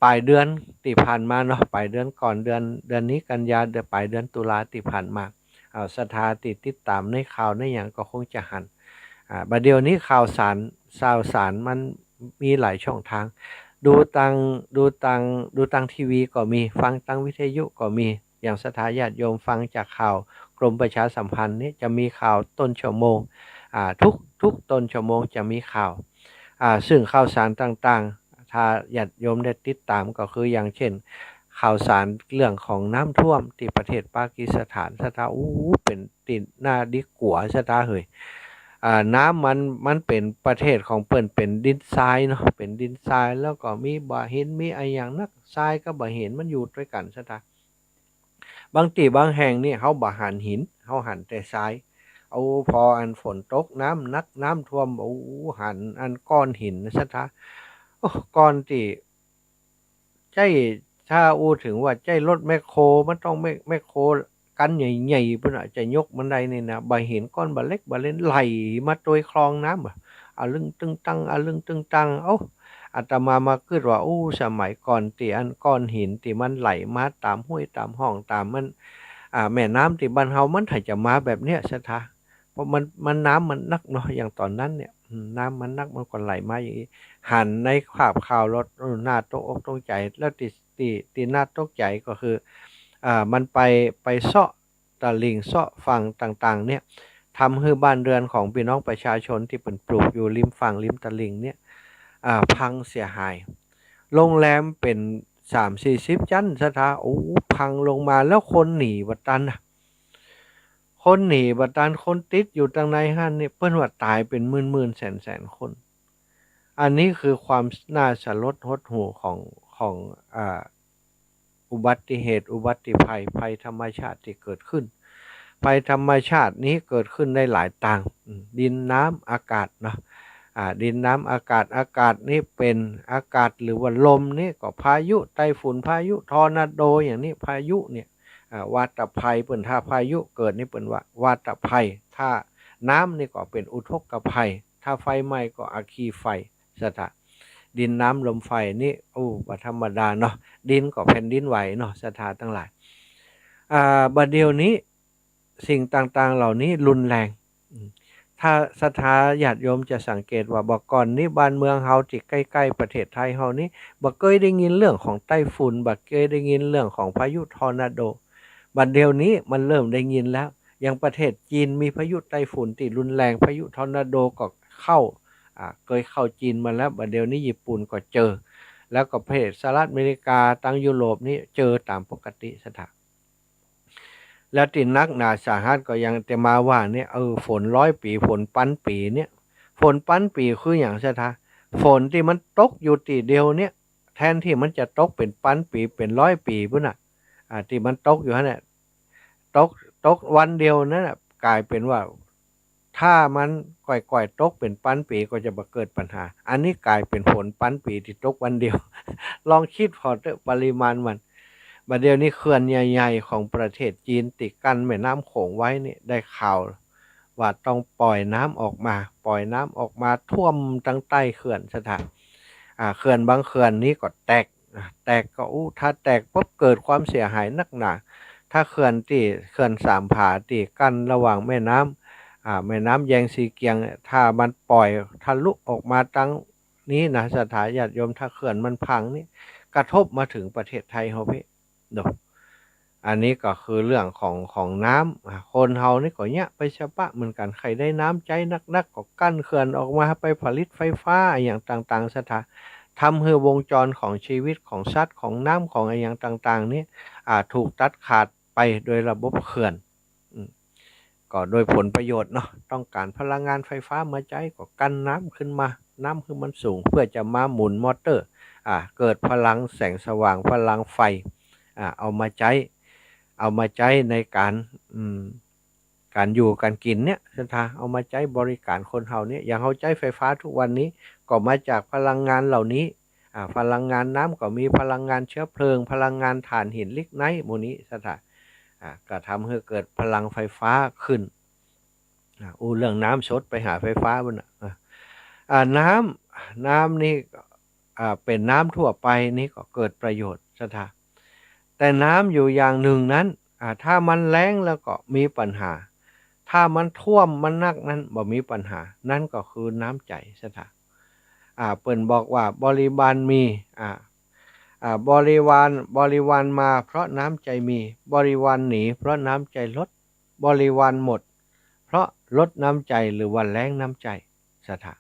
ป๋ายเดือนตี้ผ่านมาเนาะ ป๋ายเดือนก่อนเดือน เดือนนี้กันยา เดือน ป๋ายเดือนตุลาตี้ผ่านมา เอ่อ ศรัทธาตี้ติดต๋ามในข่าวในหยังก็คงจะหัน อ่า บ่าเดี่ยวนี้ข่าวสาร ข่าวสารมันมีหลายช่องทาง ดูตาง ดูตาง ดูตางทีวีก็มี ฟังตางวิทยุก็มี อย่างศรัทธาญาติโยมฟังจากข่าวกรมประชาสัมพันธ์นี่ จะมีข่าวต้นชั่วโมง อ่า ทุก ทุกต้นชั่วโมงจะมีข่าว อ่า ซึ่งข่าวสารต่างๆ ถ้าญาติโยมได้ติดต๋ามก็คือ อย่างเช่น ข่าวสารเรื่องของน้ำท่วมตี้ประเทศปากีสถาน ศรัทธา อู้ เป๋นตี้น่าดีกั๋ว ศรัทธาเฮย อ่า น้ำมัน มันเป๋นประเทศของเปิ้นเป๋นดินทรายเนาะ เป๋นดินทราย แล้วก็มีบ่าหิน มีอะหยังนัก ทรายกับบ่าหินมันอยู่ตวยกั๋น ศรัทธา บางตี้บางแห่งนี่เฮาบ่หันหิน เฮาหันแต่ทราย โอ้ ผ่ออันฝนตก น้ำหนัก น้ำท่วม โอ้ หันอันก้อนหิน ศรัทธา โอ้ ก้อนตี้ ใจ๊ ถ้าอู้เถิงว่าใจ๊รถแมคโคร มันต้องแมค แมคโครคันใหญ่ๆ ปู้นน่ะ จะยกมันได้นี่นะ บ่าหินก้อนบ่าเล็กบ่าเล็กไหลมาตวยคลองน้ำอะ อะลึงตึงตัง อะลึงตึงตัง เอ้า อาตมามาคิดว่า อู้ สมัยก่อนตี้อันก้อนหินตี้มันไหลมาต๋ามห้วยต๋ามฮ่องต๋ามมัน อ่า แม่น้ำตี้บ้านเฮามันถ้าจะมาแบบเนี้ย ศรัทธา เพราะมัน มันน้ำมันหนักเนาะ อย่างต๋อนนั้นเนี่ย อืม น้ำมันหนักมันก็ไหลมาอย่างนี้ หันในภาพข่าวแล้ว เออ น่าตกอกตกใจ๋ แล้วตี้ ตี้ ตี้น่าตกใจ๋ก็คือ อ่า มันไป ไปเซาะตะหลิ่งเซาะฝั่งต่างๆ เนี่ย ทำหื้อบ้านเรือนของปี้น้องประชาชนตี้เปิ้นปลูกอยู่ริมฝั่งริมตะหลิ่งเนี่ย อ่า พังเสียหาย โรงแรมเป๋นสามสี่สิบจั๊น ศรัทธา โอ้ พังลงมาแล้วคนหนีบ่ตันน่ะ คนหนีบ่ตัน คนติดอยู่ตังในหั้นนี่ เปิ้นว่าต๋ายเป๋นหมื่นๆ แสนๆ คน อันนี้คือความน่าสลดหดหู่ของ ของ อ่า อุบัติเหตุ อุบัติภัย ภัยธรรมชาติตี้เกิดขึ้น ภัยธรรมชาตินี้เกิดขึ้นได้หลายตาง อืม ดิน น้ำ อากาศเนาะ อ่า ดิน น้ำ อากาศ อากาศนี่เป๋นอากาศหรือว่าลมนี่ก็พายุไต้ฝุ่น พายุทอร์นาโด อย่างนี้ พายุเนี่ย อ่า วาตภัย เปิ้น ถ้าพายุเกิดนี่เปิ้นว่าวาตภัย ถ้าน้ำนี่ก็เป๋นอุทกภัย ถ้าไฟไหม้ก็อัคคีไฟ ศรัทธา ดินน้ำลมไฟนี่ โอ้ บ่ธรรมดาเนาะ ดินก็แผ่นดินไหวเนาะ ศรัทธาตังหลาย อ่า บ่าเดี่ยวนี้สิ่งต่างๆเหล่านี้รุนแรง อืม ถ้าศรัทธาญาติโยมจะสังเกตว่า บ่าก่อนนี้บ้านเมืองเฮาตี้ใก้ๆประเทศไทยเฮานี้ บ่าเกยได้ยินเรื่องของไต้ฝุ่น บ่าเกยได้ยินเรื่องของพายุทอร์นาโด บ่าเดี่ยวนี้มันเริ่มได้ยินแล้ว อย่างประเทศจีนมีพายุไต้ฝุ่นตี้รุนแรง พายุทอร์นาโดก็เข้า อ่า เกยเข้าจีนมาแล้ว บ่าเดี่ยวนี้ญี่ปุ่นก็เจอ แล้วก็ประเทศสหรัฐอเมริกา ตังยุโรปนี้เจอต๋ามปกติ ศรัทธา แล้วตี้หนักหนาสาหัสก็อย่างอาตมาว่าเนี่ย เออ ฝนร้อยปี๋ ฝนปันปี๋เนี่ย ฝนปันปี๋คือหยัง ศรัทธา ฝนตี้มันตกอยู่ตี้เดียวเนี่ย แทนตี้มันจะตกเป๋นปันปี๋ เป๋นร้อยปี๋ปู้นน่ะ อ่า ตี้มันตกอยู่หั้นน่ะ ตก ตกวันเดียวนั้นน่ะ ก๋ายเป๋นว่า ถ้ามันก่อยๆตกเป๋นปันปี๋ก็จะบ่เกิดปัญหา อันนี้ก๋ายเป๋นฝนปันปี๋ตี้ตกวันเดียว ลองกึ๊ดผ่อเต๊อะ ปริมาณมัน บ่าเดี่ยวนี้เขื่อนใหญ่ๆของประเทศจีนตี้กั้นแม่น้ำโขงไว้นี่ ได้ข่าวว่าต้องปล่อยน้ำออกมา ปล่อยน้ำออกมาท่วมตังใต้เขื่อน ศรัทธา อ่า เขื่อนบางเขื่อนนี้ก็แตก อ่ะ แตกก็อู้ ถ้าแตกปุ๊บเกิดความเสียหายนักหนา ถ้าเขื่อนตี้ เขื่อนสามผาตี้กั้นระหว่างแม่น้ำ อ่า แม่น้ำแยงซีเกียงเนี่ย ถ้ามันปล่อยทะลุออกมาตังนี้นะ ศรัทธาญาติโยม ถ้าเขื่อนมันพังนี่ กระทบมาเถิงประเทศไทยเฮาเป๊ะ เนาะ อันนี้ก็คือเรื่องของ ของน้ำ อ่า คนเฮานี่ก็เยียะไปสะปะเหมือนกั๋น ใค่ได้น้ำใจ๊นักๆ ก็กั้นเขื่อนออกมาไปผลิตไฟฟ้าอะหยังต่างๆ ศรัทธา ทำหื้อวงจรของชีวิต ของสัตว์ ของน้ำ ของอะหยังต่างๆ นี่ อ่า ถูกตัดขาดไปโดยระบบเขื่อน อืม ก็โดยผลประโยชน์เนาะ ต้องก๋านพลังงานไฟฟ้ามาใจ๊ ก็กั้นน้ำขึ้นมา น้ำหื้อมันสูง เพื่อจะมาหมุนมอเตอร์ อ่า เกิดพลังแสงสว่าง พลังไฟ อ่า เอามาใจ๊ เอามาใจ๊ในก๋าน อืม ก๋านอยู่ก๋านกิ๋นเนี่ย ศรัทธา เอามาใจ๊บริก๋านคนเฮาเนี่ย อย่างเฮาใจ๊ไฟฟ้าทุกวันนี้ ก็มาจากพลังงานเหล่านี้ อ่า พลังงานน้ำก็มี พลังงานเชื้อเพลิง พลังงานถ่านหินลิกไนต์หมู่นี้ ศรัทธา อ่า ก็ทำหื้อเกิดพลังไฟฟ้าขึ้น อ่า อู้เรื่องน้ำสดไปหาไฟฟ้าปู้นน่ะ อ่า อ่า น้ำ น้ำนี่ อ่า เป๋นน้ำทั่วไปนี่ก็เกิดประโยชน์ ศรัทธา แต่น้ำอยู่อย่างนึ่งนั้น อ่า ถ้ามันแล้งแล้วก็มีปัญหา ถ้ามันท่วมมันนักนั้นบ่มีปัญหา นั้นก็คือน้ำใจ๋ ศรัทธา อ่า เปิ้นบอกว่าบริวารมี อ่า อ่า บริวาร บริวารมาเพราะน้ำใจ๋มี บริวารหนีเพราะน้ำใจ๋ลด บริวารหมดเพราะลดน้ำใจ๋หรือว่าแล้งน้ำใจ๋ ศรัทธา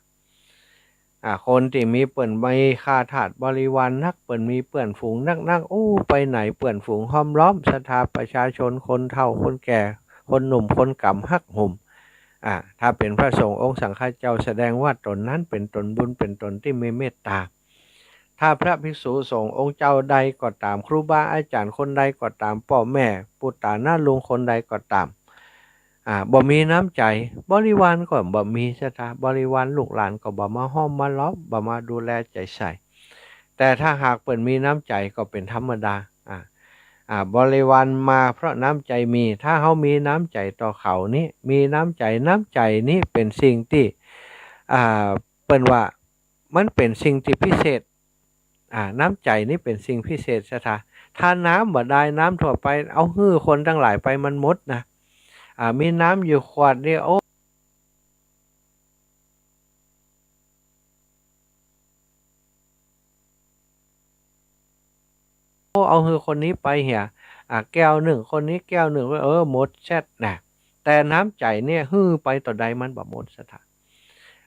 อ่า คนตี้มี เปิ้นมีข้าทาสบริวารนัก เปิ้นมีเปื้อนฝูงนักๆ อู้ ไปไหนเปื้อนฝูงห้อมล้อม ศรัทธา ประชาชน คนเฒ่า คนแก่ คนหนุ่ม คนก๋ำ ฮักโหม อ่า ถ้าเป๋นพระสงฆ์องค์สังฆเจ้า แสดงว่าต๋นนั้นเป๋นต๋นบุญ เป๋นต๋นตี้มีเมตต๋า ถ้าพระภิกษุสงฆ์องค์เจ้าใดก็ต๋าม ครูบาอาจ๋ารย์คนใดก็ต๋าม ป้อแม่ปู่ต๋าน้าลุงคนใดก็ต๋าม อ่า บ่มีน้ำใจ๋ บริวารก็บ่มี ศรัทธา บริวารลูกหลานก็บ่มาห้อมมาล้อม บ่มาดูแลใจ๋ใส่ แต่ถ้าหากเปิ้นมีน้ำใจ๋ก็เป๋นธรรมดา อ่า อ่า บริวารมาเพราะน้ำใจ๋มี ถ้าเฮามีน้ำใจ๋ต่อเขานี้ มีน้ำใจ๋ น้ำใจ๋นี้เป๋นสิ่งตี้ อ่า เปิ้นว่ามันเป๋นสิ่งตี้พิเศษ อ่า น้ำใจ๋นี้เป๋นสิ่งพิเศษ ศรัทธา ถ้าน้ำบ่ดาย น้ำทั่วไป เอาหื้อคนตังหลายไปมันหมดนะ อ่า มีน้ำอยู่ขวดนี่ โอ้ เอาหื้อคนนี้ไปเหีย อ่า แก้วนึ่ง คนนี้แก้วนึ่ง เออ หมดแช็ดนะ แต่น้ำใจ๋เนี่ย หื้อไปเต้าใดมันบ่หมด ศรัทธา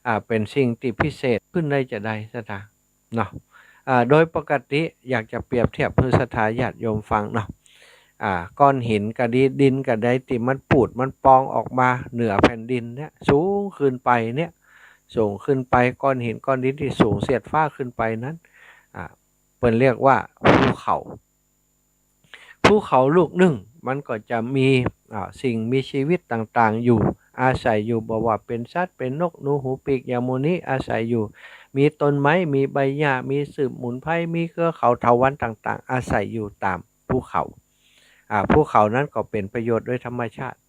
อ่า เป๋นสิ่งตี้พิเศษขึ้นได้จาใด ศรัทธา เนาะ อ่า โดยปกติอยากจะเปรียบเทียบหื้อศรัทธาญาติโยมฟังเนาะ อ่า ก้อนหินกะดี ดินกะใดตี้มันปูดมันปองออกมาเหนือแผ่นดินเนี่ย สูงขึ้นไปเนี่ย สูงขึ้นไป ก้อนหินก้อนดินตี้สูงเสียดฟ้าขึ้นไปนั้น อ่า เปิ้นเรียกว่าภูเขา ภูเขาลูกนึ่งมันก็จะมี อ่า สิ่งมีชีวิตต่างๆ อยู่ อาศัยอยู่ บ่ว่าเป๋นสัตว์ เป๋นนก หนู หู ปีก อย่างหมู่นี้ อาศัยอยู่ มีต้นไม้ มีใบหญ้า มีสมุนไพร มีเครือเขาเถาวัลย์ต่างๆ อาศัยอยู่ต๋ามภูเขา อ่า ภูเขานั้นก็เป๋นประโยชน์โดยธรรมชาติ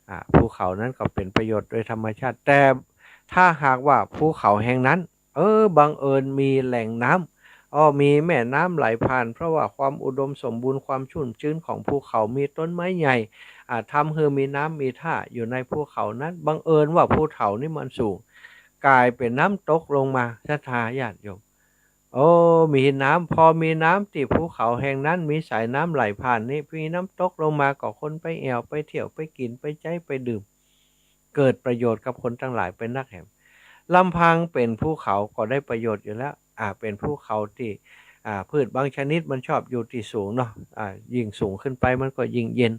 อ่า ภูเขานั้นก็เป๋นประโยชน์โดยธรรมชาติ แต่ถ้าหากว่าภูเขาแห่งนั้น เออ บังเอิญมีแหล่งน้ำ อ้อ มีแม่น้ำไหลผ่าน เพราะว่าความอุดมสมบูรณ์ ความชุ่มชื้นของภูเขา มีต้นไม้ใหญ่ อ่า ทำหื้อมีน้ำมีท่าอยู่ในภูเขานั้น บังเอิญว่าภูเขานี่มันสูง ก๋ายเป๋นน้ำตกลงมา ศรัทธาญาติโยม โอ้ มีน้ำ พอมีน้ำตี้ภูเขาแห่งนั้น มีสายน้ำไหลผ่านนี้ มีน้ำตกลงมา ก็คนไปแอ่ว ไปเที่ยว ไปกิ๋น ไปใจ๊ ไปดื่ม เกิดประโยชน์กับคนตังหลายเป๋นนักแหม ลำพังเป๋นภูเขาก็ได้ประโยชน์อยู่แล้ว อ่า เป๋นภูเขาตี้ อ่า พืชบางชนิดมันชอบอยู่ตี้สูงเนาะ อ่า ยิ่งสูงขึ้นไปมันก็ยิ่งเย็น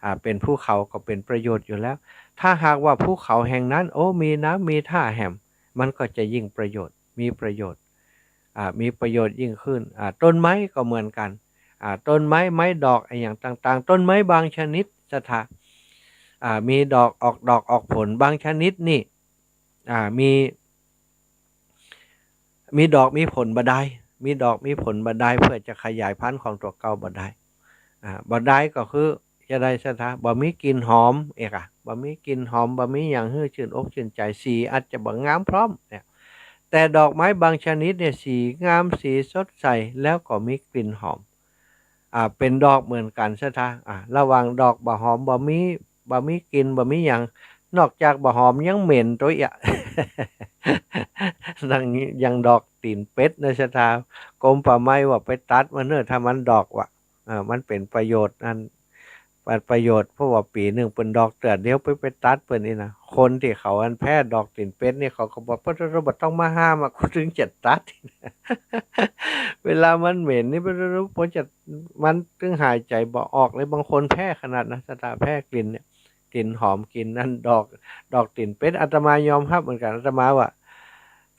อ่า เป๋นภูเขาก็เป๋นประโยชน์อยู่แล้ว ถ้าหากว่าภูเขาแห่งนั้น โอ้ มีน้ำมีท่าแหม มันก็จะยิ่งประโยชน์ มีประโยชน์ อ่า มีประโยชน์ยิ่งขึ้น อ่า ต้นไม้ก็เหมือนกั๋น อ่า ต้นไม้ ไม้ดอกอะหยังต่างๆ ต้นไม้บางชนิด ศรัทธา อ่า มีดอก ออกดอกออกผล บางชนิดนี่ อ่า มี มีดอกมีผลบ่ได้ มีดอกมีผลบ่ได้ เพื่อจะขยายพันธุ์ของตั๋วเก่าบ่ได้ อ่า บ่ได้ก็คือจะใด ศรัทธา บ่มีกลิ่นหอม เอกอะ บ่มีกลิ่นหอม บ่มีหยังหื้อชื่นอกชื่นใจ๋ สีอาจจะบ่งามพร้อมเนี่ย แต่ดอกไม้บางชนิดเนี่ย สีงาม สีสดใส แล้วก็มีกลิ่นหอม อ่า เป๋นดอกเหมือนกั๋น ศรัทธา อ่า ระหว่างดอกบ่หอม บ่มี บ่มีกลิ่น บ่มีหยัง นอกจากบ่หอมยังเหม็นตวยอะ อย่าง อย่างดอกตี๋นเป็ดนะ ศรัทธา กรมป่าไม้ว่าไปตัดมันเน่อ ถ้ามันดอกว่ะ อ่า มันเป๋นประโยชน์อัน ประโยชน์ เพราะว่าปี๋นึ่งเปิ้นดอกเตื้อเดียว ไป ไปตัดเปิ้นนี่นะ คนตี้เขาอันแพ้ดอกตี๋นเป็ดนี่ เขาก็บอก "ปะโธ่ บ่ต้องมาห้ามอะ กูตึงจะตัด" เวลามันเหม็นนี่ ปะโธ่ ปะจะ มันตึงหายใจ๋บ่ออกเลย บางคนแพ้ขนาดนะ ศรัทธา แพ้กลิ่นเนี่ย กลิ่นหอม กลิ่นอันดอก ดอกตี๋นเป็ด อาตมายอมฮับเหมือนกั๋น อาตมาว่า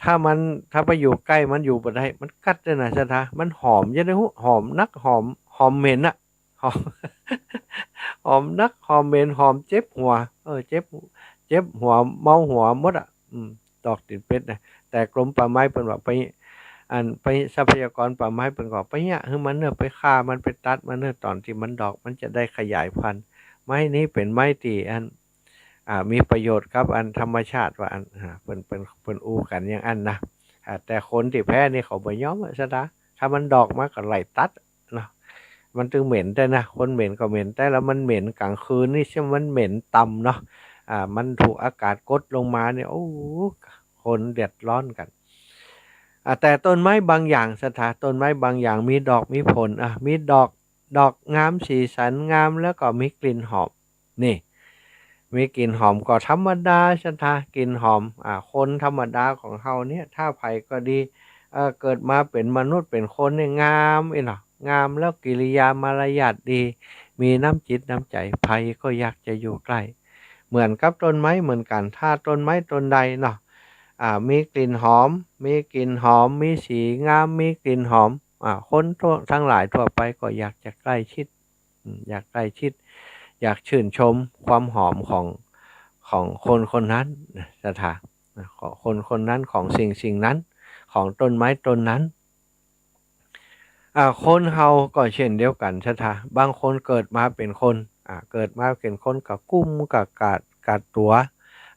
ถ้ามัน ถ้าไปอยู่ใก้มันอยู่บ่ได้ มันกัดเลยนะ ศรัทธา มันหอม จะได้ฮู้ หอมนัก หอม หอมเหม็นอะ หอม หอมนัก หอมเหม็น หอมเจ็บหัว เออ เจ็บ เจ็บหัว เมาหัวหมดอะ อืม ดอกตี๋นเป็ดนะ แต่กรมป่าไม้เปิ้นว่าไป อัน ไป ทรัพยากรป่าไม้เปิ้นก็ไปเยียะหื้อมันเน่อ ไปฆ่ามัน ไปตัดมันเน่อ ต๋อนตี้มันดอก มันจะได้ขยายพันธุ์ ไม้นี้เป๋นไม้ตี้อัน อ่า มีประโยชน์กับอันธรรมชาติว่าอั้น อ่า เปิ้น เปิ้น เปิ้นอู้กั๋นอย่างอั้นนะ อ่า แต่คนตี้แพ้นี่เขาบ่ยอมอะ ศรัทธา ถ้ามันดอกมาก็ไล่ตัดเนาะ มันตึงเหม็นแต๊นะ คนเหม็นก็เหม็นแต๊ แล้วมันเหม็นก๋างคืนนี่ ซึ่งมันเหม็นต่ำเนาะ อ่า มันถูกอากาศกดลงมาเนี่ย โอ้ คนเดือดร้อนกั๋น อ่า แต่ต้นไม้บางอย่าง ศรัทธา ต้นไม้บางอย่างมีดอกมีผล อ่ะ มีดอก ดอกงาม สีสันงาม แล้วก็มีกลิ่นหอม นี่ มีกลิ่นหอมก็ธรรมดา ศรัทธา กลิ่นหอม อ่า คนธรรมดาของเฮาเนี่ย ถ้าใผก็ดี เอ่อ เกิดมาเป๋นมนุษย์เป๋นคนเนี่ยงามอี้เนาะ งามแล้วกิริยามารยาทดี มีน้ำจิตน้ำใจ๋ ใผก็อยากจะอยู่ใก้ เหมือนกับต้นไม้เหมือนกั๋น ถ้าต้นไม้ต้นใดเนาะ อ่า มีกลิ่นหอม มีกลิ่นหอม มีสีงาม มีกลิ่นหอม อ่า คนทั่ว ทั้งหลายทั่วไปก็อยากจะใกล้ชิด อืม อยากใกล้ชิด อยากชื่นชมความหอมของ ของคนคนนั้นนะ ศรัทธา นะ ของคนคนนั้น ของสิ่งสิ่งนั้น ของต้นไม้ต้นนั้น อ่า คนเฮาก็เช่นเดียวกั๋น ศรัทธา บางคนเกิดมาเป๋นคน อ่า เกิดมาเป๋นคนก็กุ้มก็กาด กาดตั๋ว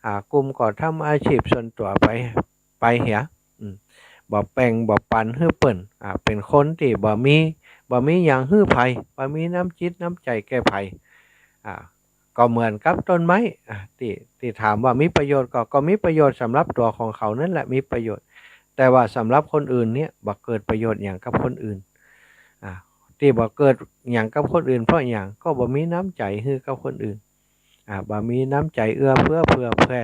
อ่า กุ้มก็ทำอาชีพส่วนตั๋วไป ไปเหีย อืม บ่แป่งบ่ปันหื้อเปิ้น อ่า เป๋นคนตี้บ่มี บ่มีหยังหื้อใผ บ่มีน้ำจิตน้ำใจ๋แก่ใผ อ่า ก็เหมือนกับต้นไม้ อ่า ตี้ ตี้ถามว่ามีประโยชน์ก็ ก็มีประโยชน์สำหรับตั๋วของเขานั่นแหละ มีประโยชน์ แต่ว่าสำหรับคนอื่นเนี่ย บ่เกิดประโยชน์หยังกับคนอื่น อ่า ตี้บ่เกิดหยังกับคนอื่น เพราะหยัง ก็บ่มีน้ำใจ๋หื้อกับคนอื่น อ่า บ่มีน้ำใจ๋เอื้อเฟื้อเผื่อแผ่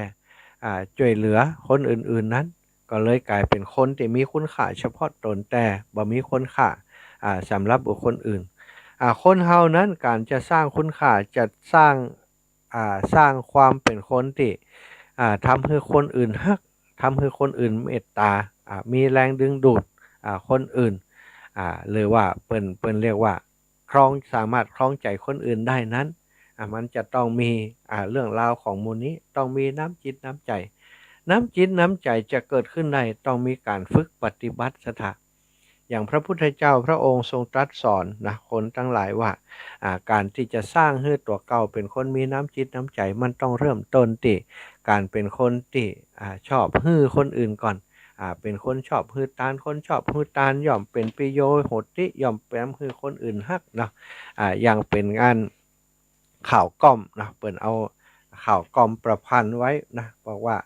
อ่า จ้วยเหลือคนอื่นๆ นั้น ก็เลยก๋ายเป๋นคนตี้มีคุณค่าเฉพาะต๋น แต่บ่มีคุณค่า อ่า สำหรับบุคคลอื่น อ่า คนเฮานั้น ก๋านจะสร้างคุณค่า จะสร้าง อ่า สร้างความเป๋นคนตี้ อ่า ทำหื้อคนอื่นฮัก ทำหื้อคนอื่นเมตตา อ่า มีแรงดึงดูด อ่า คนอื่น อ่า หรือว่าเปิ้น เปิ้นเรียกว่า ครอง สามารถครองใจ๋คนอื่นได้นั้น อ่า มันจะต้องมี อ่า เรื่องราวของหมู่นี้ ต้องมีน้ำจิตน้ำใจ๋ น้ำจิตน้ำใจ๋จะเกิดขึ้นได้ ต้องมีก๋านฝึกปฏิบัติ ศรัทธา อย่างพระพุทธเจ้าพระองค์ทรงตรัสสอนนะ คนตังหลายว่า อ่า ก๋านตี้จะสร้างหื้อตั๋วเก่าเป๋นคนมีน้ำจิตน้ำใจ๋ มันต้องเริ่มต้นตี้ก๋านเป๋นคนตี้ อ่า ชอบหื้อคนอื่นก่อน อ่า เป๋นคนชอบหื้อตาน คนชอบหื้อตานย่อมเป๋นปิโยโหติ ย่อมเป๋นหื้อคนอื่นฮักเนาะ อ่า อย่างเป๋นอัน ข่าวก๊อมเนาะ เปิ้นเอาข่าวก๊อมประพันธ์ไว้นะ บอกว่า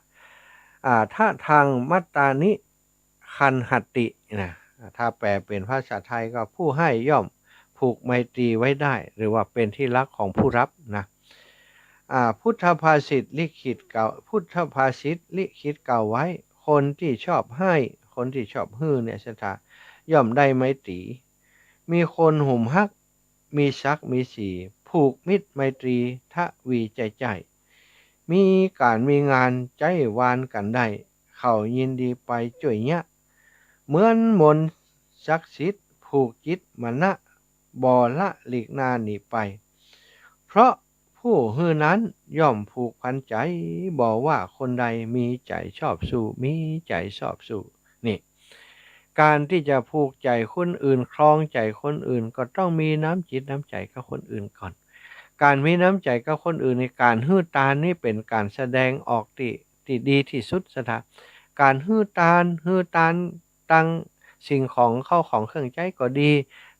อ่า ทะทังมัตตานิ คันหติ นะ ถ้าแปลเป๋นภาษาไทยก็ ผู้ให้ย่อมผูกไมตรีไว้ได้ หรือว่าเป็นที่รักของผู้รับนะ อ่า พุทธภาษิตลิขิตกล่าว พุทธภาษิตลิขิตกล่าวไว้ คนตี้ชอบให้ คนตี้ชอบหื้อเนี่ย ศรัทธา ย่อมได้ไมตรี มีคนหุมฮัก มีศักดิ์มีศรี ผูกมิตรไมตรีทวีใจ้ๆ มีก๋านมีงานใจ๊วานกั๋นได้ เขายินดีไปจ้วยเยียะ เหมือนมนต์ศักดิ์สิทธิ์ผูกจิตมนะ บ่ละหลีกหน้าหนีไป เพราะผู้หื้อนั้นย่อมผูกพันใจ๋ บ่ว่าคนใดมีใจ๋ชอบสู้ มีใจ๋ชอบสู้ นี่ ก๋านตี้จะผูกใจ๋คนอื่น ครองใจ๋คนอื่น ก็ต้องมีน้ำจิตน้ำใจ๋กับคนอื่นก่อน ก๋านมีน้ำใจ๋กับคนอื่นนี่ ก๋านหื้อตานนี่เป๋นก๋านแสดงออกตี้ ตี้ดีตี้สุด ศรัทธา ก๋านหื้อตาน หื้อตานตังสิ่งของ เข้าของเครื่องใจ๊ก็ดี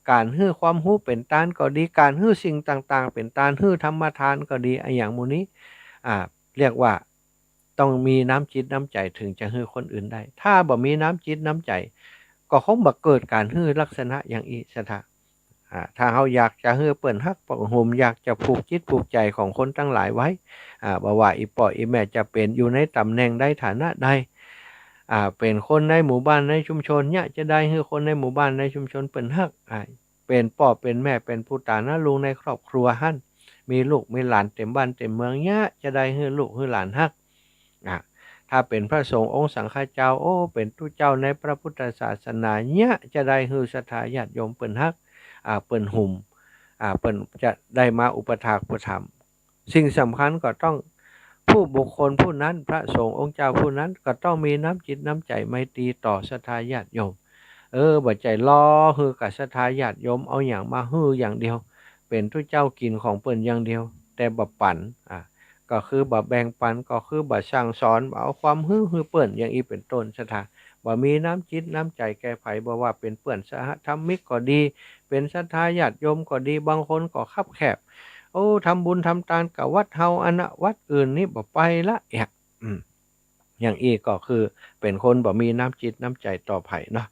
ก๋านหื้อความฮู้เป๋นตานก็ดี ก๋านหื้อสิ่งต่างๆ เป๋นตาน หื้อธรรมทานก็ดี อะหยังหมู่นี้ อ่า เรียกว่า ต้องมีน้ำจิตน้ำใจ๋ เถิงจะหื้อคนอื่นได้ ถ้าบ่มีน้ำจิตน้ำใจ๋ ก็คงบ่เกิดก๋านหื้อลักษณะอย่างอี้ ศรัทธา อ่า ถ้าเฮาอยากจะหื้อเปิ้นฮักเปิ้นหุม อยากจะผูกจิตผูกใจ๋ของคนตังหลายไว้ อ่า บ่ว่าอี่ป้ออี่แม่จะเป๋นอยู่ในต๋ำแหน่งใด ฐานะใด อ่า เป๋นคนในหมู่บ้านในชุมชนเยียะจาใด หื้อคนในหมู่บ้านในชุมชนเปิ้นฮัก อ่า เป๋นป้อเป๋นแม่ เป๋นปู่ต๋าน้าลุงในครอบครัวหั้น มีลูกมีหลานเต๋มบ้านเต๋มเมืองเยียะจาใด หื้อลูกหื้อหลานฮัก อ่า ถ้าเป๋นพระสงฆ์องค์สังฆเจ้า โอ้ เป๋นตุ๊เจ้าในพระพุทธศาสนาเยียะจาใด หื้อศรัทธาญาติโยมเปิ้นฮัก อ่า เปิ้นหุม อ่า เปิ้นจะได้มาอุปัฏฐากอุปถัมภ์ สิ่งสำคัญก็ต้อง ผู้บุคคลผู้นั้น พระสงฆ์องค์เจ้าผู้นั้น ก็ต้องมีน้ำจิตน้ำใจ๋ไมตรีต่อศรัทธาญาติโยม เออ บ่ใจ้ลอหื้อกับศรัทธาญาติโยม เอาหยังมาหื้ออย่างเดียว เป๋นตุ๊เจ้ากิ๋นของเปิ้นอย่างเดียว แต่บ่ปั๋น อ่า ก็คือบ่แบ่งปั๋น ก็คือบ่สั่งสอน บ่เอาความรู้หื้อเปิ้น อย่างอี้เป๋นต้น ศรัทธา บ่มีน้ำจิตน้ำใจ๋แก่ใผ บ่ว่าเป๋นเปื้อนสหธรรมิกก็ดี เป๋นศรัทธาญาติโยมก็ดี บางคนก็คับแคบ โอ้ ทำบุญทำตานกับวัดเฮาอันนะ วัดอื่นนี่บ่ไปละ เอี้ย อืม อย่างอี้ก็คือเป๋นคนบ่มีน้ำจิตน้ำใจ๋ต่อใผเนาะ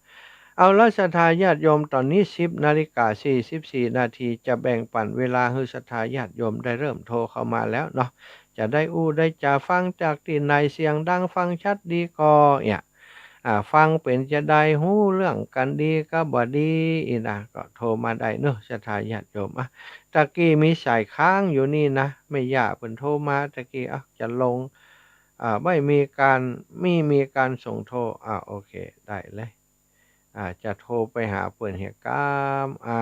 เอาละ ศรัทธาญาติโยม ต๋อนนี้สิบนาฬิกาสี่สิบสี่นาที จะแบ่งปั๋นเวลาหื้อศรัทธาญาติโยมได้เริ่มโทรเข้ามาแล้วเนาะ จะได้อู้ได้จ๋า ฟังจากตี้ไหนเสียงดังฟังชัดดีก่อ เอี้ย อ่า ฟังเป๋นจาใด ฮู้เรื่องกั๋นดีกับบ่ดี อี้นะ ก็โทรมาได้เนาะ ศรัทธาญาติโยม อ่ะ ตะกี้มีสายค้างอยู่นี่นะ แม่ย่าเปิ้นโทรมาตะกี้ อ่ะ จะลง อ่า ไม่มีการ ไม่มีการส่งโทร อ่า โอเค ได้เลย อ่า จะโทรไปหาเปิ้นเหียกำ อ่า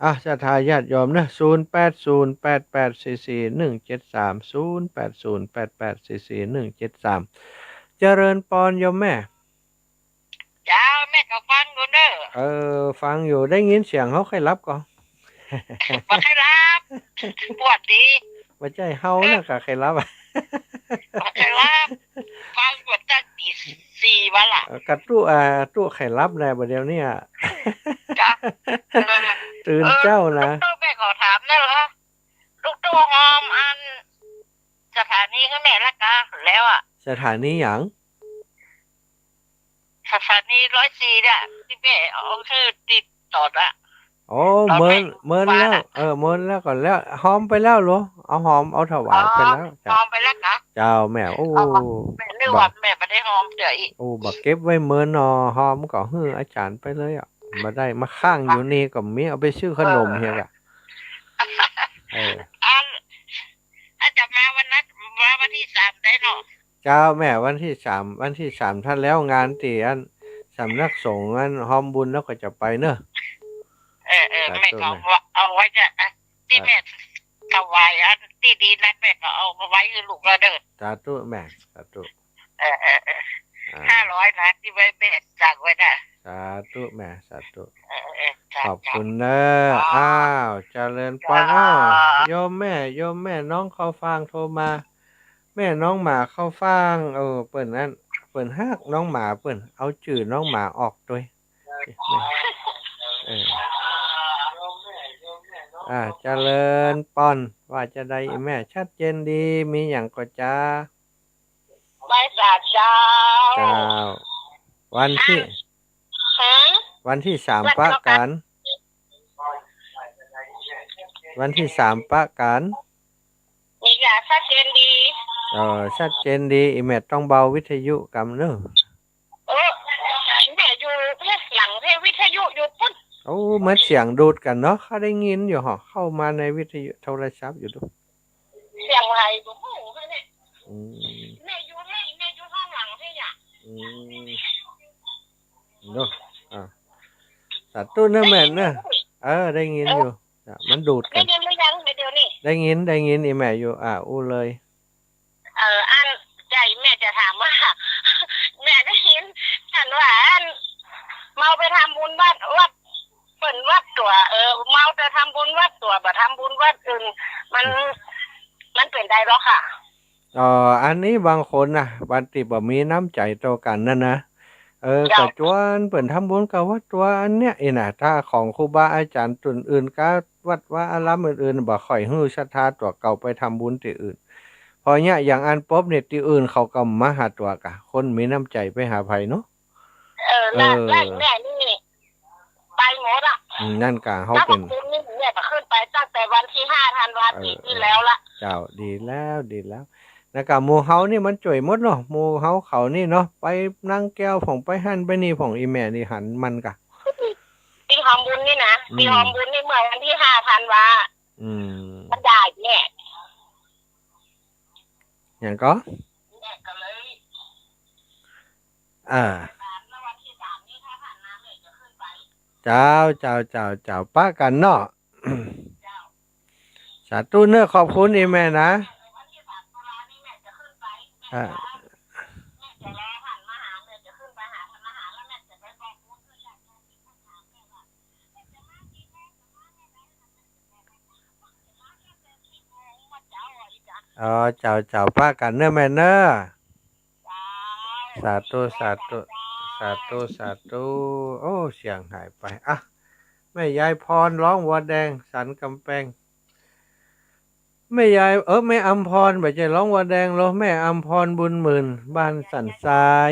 อ่ะ ศรัทธาญาติโยมเนาะ ศูนย์แปดศูนย์แปดแปดสี่สี่หนึ่งเจ็ดสาม ศูนย์แปดศูนย์แปดแปดสี่สี่หนึ่งเจ็ดสาม เจริญปอนโยมแม่ เจ้า แม่ก็ฟังอยู่เน่อ เออ ฟังอยู่ ได้ยินเสียงเฮาใค่หลับก่อ บ่ใค่หลับ ปวดดี บ่ใจ้เฮานะ เออ ก็ใค่หลับอะ บ่ใค่หลับ ฟังปวดตั้งตี๋สี่วันละ เออ กะตุ๊ อ่า ตุ๊ใค่หลับแลบ่าเดี่ยวนี้อะ จ้ะ เออ ตื่นเจ้านะ เออ ตุ๊ แม่ขอถามหน่อยเหรอ ตุ๊ ฮอมอัน สถานีคือแม่ละกาแล้วอะ สถานีหยัง สถานีร้อยสี่เนี่ย ตี้แม่เอาหื้อติดต่อนะ โอ้ ต๋อนแม่ เมิน เมินแล้ว เออ เมินแล้วก่อนแล้ว ฮอมไปแล้วเหรอ เอาฮอม เอาถวายไปแล้ว อ๋อ เจ้า ฮอมไปแล้วนะ เจ้าแม่ โอ้ เอาวะ แม่นึกว่า บ่า แม่บ่ได้ฮอมเดี๋ยวอี้ โอ้ บ่าเก็บไว้เมินหนอ ฮอมก็หื้ออาจ๋ารย์ไปเลยอะ บ่ได้มาค้างอยู่นี่ก็มี เอาไปซื้อขนมเหียกะ เออ อัน ถ้าจะมาวันนั้น มาวันตี้สามได้เนาะ เจ้าแม่ วันตี้สาม วันตี้สาม ถ้าแล้วงานตี้อันสำนักสงฆ์อันฮอมบุญแล้วก็จะไปเนาะ เออ เออ สาธุ แม่ก็ แม่ เอาไว้จ้ะ ตี้ เออ แม่ถวายอันตี้ดินนั้น แม่ก็เอามาไว้หื้อลูกแล้วเน่อ สาธุแม่ สาธุ เออ เออ เออ อ่า ห้าร้อยนะ ตี้ไว้แม่สั่งไว้นะ สาธุแม่ สาธุ เออ เออ เออ จ้ะ ขอบคุณเน่อ จ้ะ อ้าว เจริญปอน เจ้า อ้าว โยมแม่ โยมแม่ น้องข้าวฟางโทรมา แม่น้องหมาเข้าฟาง เออ เปิ้นนั้น เปิ้นฮักน้องหมา เปิ้นเอาจื้อน้องหมาออกตวย เออ อ่า เจริญปอน ว่าจาใดอีแม่ ชัดเจนดี มีหยังก่อจ๊ะ ไหว้สาเจ้า เจ้า วันตี้ ฮะ วันตี้สาม วันตี้สามปะกั๋น วันตี้สามปะกั๋น นี่จ้ะ ชัดเจนดี เออ ชัดเจนดี อีแม่ต้องเบาวิทยุกำเนาะ เออ แม่อยู่หลังวิทยุอยู่ปุ้น โอ้ เหมือนเสียงดูดกั๋นเนาะ ข้าได้ยินอยู่หรอ เข้ามาในวิทยุโทรศัพท์อยู่ดู เสียงใผบ่ฮู้เนี่ย อืม แม่อยู่ใน แม่อยู่ห้องหลังเนี่ย อืม เนาะ อ่า สาธุเนาะแม่เนาะ เออ ได้ยินอยู่ อ่ะ มันดูดกั๋น ได้ยินหรือยังเดี๋ยวนี้ ได้ยิน ได้ยิน อีแม่อยู่ อ่า อู้เลย เออ อัน ใจ้ แม่จะถามว่า แม่ได้ยิน อันว่า อัน เมาไปทำบุญวัด วัด เปิ้นวัดตั๋ว เออ เมาแต่ทำบุญวัดตั๋ว บ่ทำบุญวัดอื่น มัน อืม มันเป๋นใดลอค่ะ เอ่อ อันนี้บางคนนะ บางตี้บ่มีน้ำใจ๋ต่อกั๋นนั่นนะ เออ เจ้า ก็จวนเปิ้นทำบุญกับวัดตั๋วอันเนี้ย อี้นะ ถ้าของครูบาอาจ๋ารย์จุดอื่น กับวัดวาอารามอื่นๆ บ่ค่อยหื้อศรัทธาตั๋วเก่าไปทำบุญตี้อื่น เพราะเนี้ย อย่างอันปบเนี่ย ตี้อื่นเขาก็มาหาตั๋วกะ คนมีน้ำใจ๋ไปหาใผเนาะ เออ เออ แล้ว แล้วแม่นี่ไปหมดอะ อืม นั่นกะ เฮาเป๋น แล้วบางคนนี่แม่ก็ขึ้นไปตั้งแต่วันตี้ห้าธันวา เออ ปีตี้แล้วละ เจ้า ดีแล้ว ดีแล้ว แล้วกะหมู่เฮานี่มันจ้วยหมดเนาะ หมู่เฮาเขานี่เนาะ ไปนางแก้วพ่อง ไปหั้นไปนี่พ่อง อีแม่นี่หันมันกะ ตี้หอมบุญนี่นะ อืม ตี้หอมบุญนี่เมื่อวันตี้ห้าธันวา อืม มันด่าแม่ หยังก่อ แม่ก็เลย อ่า เจ้า เจ้า เจ้า เจ้า ปะกั๋นเนาะ สาธุเนาะ ขอบคุณอีแม่นะ อ่า อ๋อ เจ้า เจ้า ปะกั๋นเนาะแม่เนาะ สาธุ สาธุ สาธุ สาธุ โอ้ เสียงหายไป อ่ะ แม่ยายพร ร้องวัวแดง สันกำแปง แม่ยาย เออ แม่อำพร บ่ใจ้ร้องวัวแดงลอ แม่อำพร บุญหมื่น บ้านสันทราย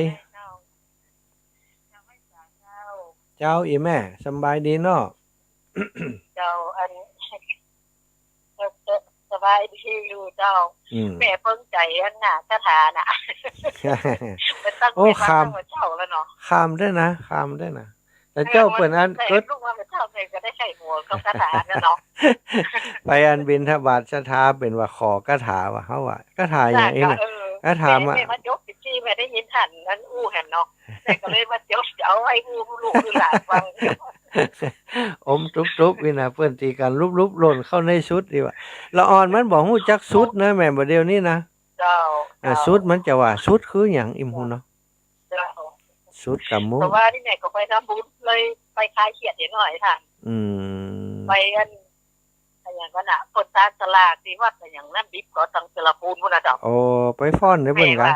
เจ้า อีแม่ สำบายดีเนาะ เจ้า อัน ส- ส- สบายดีอยู่เจ้า อืม แม่เปิงใจ๋อันน่ะ คาถาน่ะ ไปตั้ง โอ้ ไปตั้ง ข้าม ตั้งแต่เจ้าแล้วเนาะ ข้ามด้วยนะ ข้ามด้วยนะ แต่เจ้าเปิ้นอัน เออ มัน เกิด ลูกว่าเจ้าเปิ้นก็ได้ใส่หัวกับคาถาน่ะเนาะ ไปอันบิณฑบาตศรัทธาเปิ้นว่าขอคาถาว่า เฮาว่า คาถาหยังอีกน่ะ เออ คาถา แม่ มา แม่มาจด ตี้แม่ได้ยินหันอันอู้หันเนาะ แม่ก็เลยมาจดเอาไว้อู้ลูกอู้หลานฟัง อมตุ๊บๆ นี่นะ เปิ้นตีกั๋นลุบๆ หล่นเข้าในสุดดีว่า ละอ่อนมันบ่ฮู้จักสุดนะ แม่นบ่เดี๋ยวนี้นะ เจ้า อ่า เจ้า สุดมันจะว่า สุดคือหยัง อิมฮูเนาะ เจ้า สุดกำมุ้ง แต่ว่านี่แม่ก็ไปทำบุญเลย ไปคลายเครียดนิดหน่อยค่ะ อืม ไปอัน อะหยังก่อน่ะ เปิ้นตากสลากตี้วัดอะหยังน้ำดิบก็ตังสระภูมิพุ้นน่ะเจ้า โอ้ ไปฟ้อนเด้อเปิ้นกะ แม่ว่า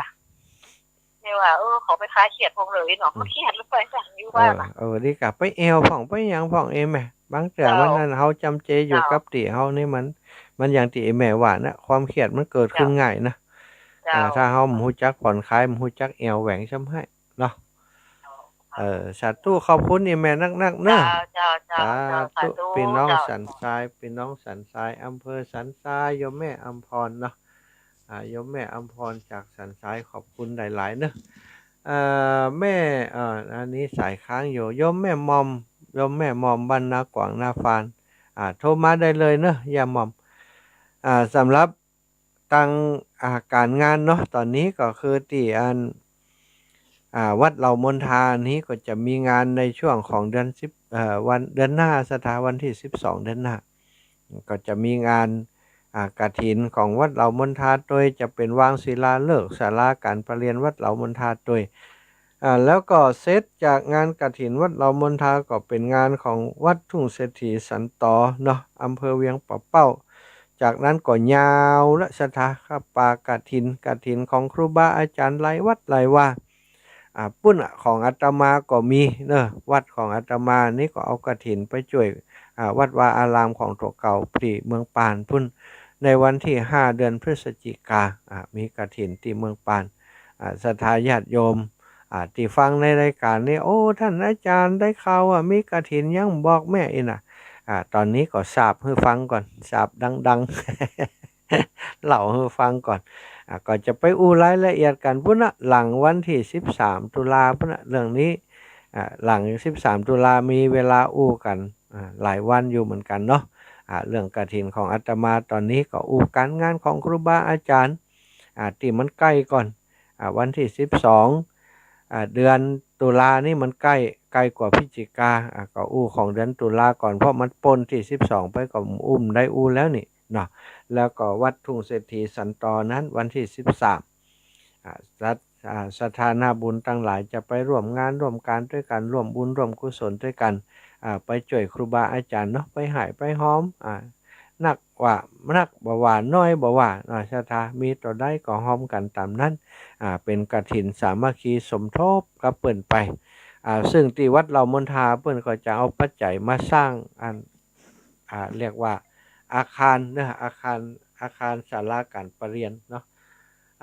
แม่ว่า เออ ขอไปคลายเครียดพ่องเลยเนาะ อืม เครียดแล้วไปจังอยู่บ้านน่ะ เออ เออ ดีกะ ไปแอ่วพ่อง ไปหยังพ่อง เอแม่ บางเตื้อ เจ้า มันนั่น เฮาจ๋ำเจอยู่ เจ้า กับตี้เฮานี่มัน มันอย่างตี้แม่ว่าน่ะ ความเครียดมันเกิดขึ้น เจ้า ง่ายนะ เจ้า อ่า ถ้าเฮาบ่ฮู้จักผ่อนคลาย บ่ฮู้จักแอ่วแหวงซ้ำไห้ เนาะ เออ สาธุ ขอบคุณอีแม่นักๆ เนาะ เจ้า เจ้า เจ้า สาธุ สาธุ พี่น้อง เจ้า สันทราย พี่น้องสันทราย อำเภอสันทราย โยมแม่อำพรเนาะ อ่า โยมแม่อำพรจากสันทราย ขอบคุณหลายๆ เนาะ เอ่อ แม่ เอ่อ อันนี้สายค้างอยู่ โยมแม่มอม โยมแม่มอม บ้านนากวางนาฟาน อ่า โทรมาได้เลยเนาะ ย่ามอม อ่า สำหรับ ตัง อ่า ก๋านงานเนาะ ต๋อนนี้ก็คือตี้อัน อ่า วัดเหล่ามนทานี้ก็จะมีงานในช่วงของเดือนสิบ เอ่อ วัน เดือนหน้า ศรัทธา วันตี้สิบสอง เดือนหน้า ก็จะมีงาน อ่า กฐินของวัดเหล่ามนทาตวย จะเป๋นวางศิลาฤกษ์ศาลาก๋านประเรียนวัดเหล่ามนทาตวย อ่า แล้วก็เสร็จจากงานกฐินวัดเหล่ามนทาก็เป๋นงานของวัดทุ่งเศรษฐีสันตอเนาะ อำเภอเวียงป่าเป้า จากนั้นก็ยาวละศรัทธา ผ้าป่ากฐิน กฐินของครูบาอาจารย์หลายวัดหลายวา อ่า ปุ้นอะ ของอาตมาก็มีเนอะ วัดของอาตมานี่ก็เอากฐินไปจ้วย อ่า วัดวาอารามของตั๋วเก่าตี้เมืองปานปุ้น ในวันตี้ห้าเดือนพฤศจิกา อ่า มีกฐินตี้เมืองปาน อ่า ศรัทธาญาติโยม อ่า ตี้ฟังในรายก๋านนี้ โอ้ ต้านอาจ๋ารย์ได้ข่าวว่ามีกฐินยังบอกแม่อี้นะ อ่า ต๋อนนี้ก็สาบหื้อฟังก่อน สาบดังๆ เล่าหื้อฟังก่อน อ่า ก็จะไปอู้รายละเอียดกั๋นปุ้นนะ หลังวันตี้สิบสามตุลาปุ้นนะ เรื่องนี้ อ่า หลังสิบสามตุลามีเวลาอู้กั๋น อ่า หลายวันอยู่เหมือนกั๋นเนาะ อ่า เรื่องกฐินของอาตมาต๋อนนี้ก็อู้ก๋านงานของครูบาอาจ๋ารย์ อ่า ตี้มันใก้ก่อน อ่า วันตี้สิบสอง อ่า เดือนตุลานี่มันใก้ ใก้กว่าพฤศจิกา อ่า ก็อู้ของเดือนตุลาก่อน เพราะมันป๊นตี้สิบสองไปก็อู้บ่ได้อู้แล้วนี่เนาะ แล้วก็วัดทุ่งเศรษฐีสันตอนั้นวันตี้สิบสาม อ่า ศรัท- อ่า ศรัทธานาบุญตังหลายจะไปร่วมงานร่วมก๋านตวยกั๋น ร่วมบุญร่วมกุศลตวยกั๋น อ่า ไปจ้วยครูบาอาจ๋ารย์เนาะ ไปฮ้ายไปฮอม อ่า นักว่า นักบ่ว่า น้อยบ่ว่า อ่า ศรัทธามีเต้าใดก็ฮอมกั๋นต๋ามนั้น อ่า เป๋นกฐินสามัคคีสมทบกับเปิ้นไป อ่า ซึ่งตี้วัดเหล่ามนทาเปิ้นก็จะเอาปัจจัยมาสร้างอัน อ่า เรียกว่าอาคารเนอะ อาคาร อาคารศาลาก๋านประเรียนเนาะ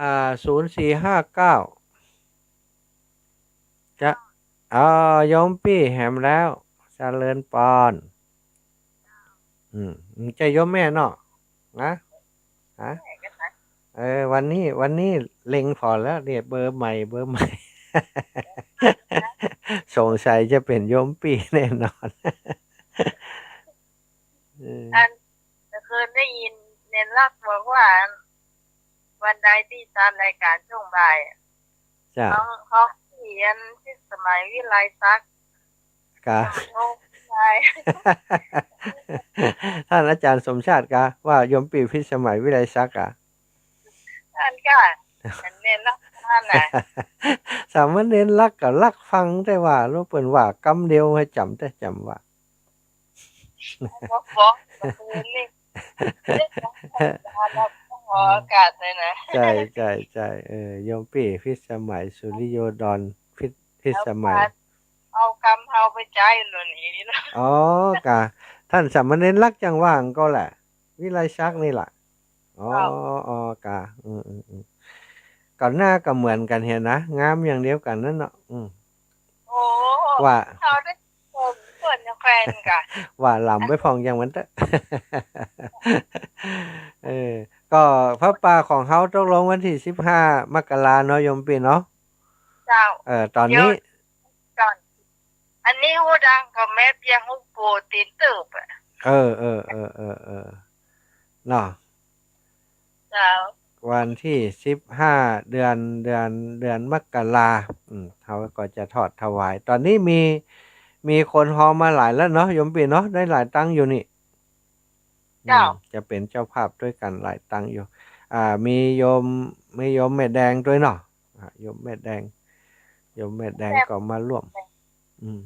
อ่า ศูนย์สี่ห้าเก้า จะ อ๋อ โยมปี้แหมแล้ว เจริญปอน อืม อืม ใจ้โยมแม่เนาะ นะ ฮะ เออ วันนี้ วันนี้เล็งผ่อแล้วเนี่ย เบอร์ใหม่ เบอร์ใหม่ สงสัยจะเป๋นโยมปี้แน่นอน เออ อัน เมื่อคืนได้ยินเณรลักษณ์บอกว่า วันใดตี้ตามรายก๋านช่วงบ่ายอะ จ้ะ ของ ของเณรพิสมัยวิไลศักดิ์ กา โอ้ ใช่ ต้านอาจ๋ารย์สมชาติกา ว่าโยมปี้พิสมัยวิไลศักดิ์กา ต้านกา เณรลักษณ์นั่นน่ะ สามเณรลักษณ์ก็ลักษณ์ฟังแต่ว่า ลูกเปิ้นว่ากำเดียวหื้อจ๋ำแต่จ๋ำว่า บอก บอก บอกคืนนี่ ออกอากาศเลยนะ ใจ้ ใจ้ ใจ้ เออ โยมปี้พิสมัย สุริโยดร พิส- พิสมัย เอากำเฮาไปใจ๊โน่นนี่เนาะ อ๋อ กา ต้านสามเณรลักษณ์จังว่าอั้นก็แหละ วิไลศักดิ์นี่แหละ อ๋อ ครับ อ๋อ กา อืม อืม อืม ก็หน้าก็เหมือนกั๋นเหียนะ งามอย่างเดียวกั๋นนั่นเนาะ อืม โอ้ ว่า เขาได้ชมส่วนแฟนกะ ว่าหล่ำไปพ่องอย่างมันเต๊อะ เออ ก็ผ้าป่าของเฮาตกลงวันตี้สิบห้ามกราเนาะ โยมปี้เนาะ เจ้า เออ ต๋อนนี้ เดี๋ยวก่อน อันนี้ฮู้ดังก็แม่เปียงฮู้โปตีนตึบอะ เออ เออ เนาะ เจ้า วันตี้สิบห้า เดือน เดือน เดือนมกรา อืม เฮาก็จะทอดถวาย ต๋อนนี้มี มีคนฮอมมาหลายแล้วเนาะ โยมปี้เนาะ ได้หลายตังค์อยู่นี่ เจ้า อืม จะเป๋นเจ้าภาพตวยกั๋นหลายตังค์อยู่ อ่า มีโยม มีโยมแม่แดงตวยเนาะ อ่า โยมแม่แดง โยมแม่แดงก็มาร่วม อืม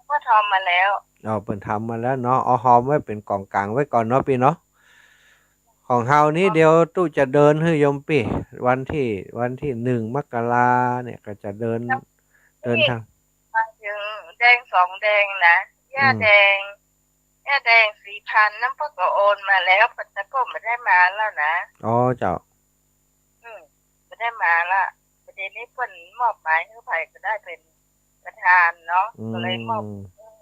เปิ้นทำมาแล้ว อ๋อ เปิ้นทำมาแล้วเนาะ เอาฮอมไว้เป๋นก๋องก๋างไว้ก่อนเนาะปี้เนาะ ของเฮานี้ เดี๋ยวตุ๊จะเดินหื้อโยมปี้ วันตี้ วันตี้หนึ่งมกราเนี่ยก็จะเดิน เดินทาง มาเถิงแดงสองแดงนะ ย่าแดง อืม ย่าแดงสี่พัน นั้นเปิ้นก็โอนมาแล้ว แต่ก็บ่ได้มาแล้วนะ อ๋อ เจ้า อืม บ่ได้มาละ ประเด็นนี้เปิ้นมอบหมายหื้อใผก็ได้เป๋นประธานเนาะ อืม ก็เลยมอบหื้อ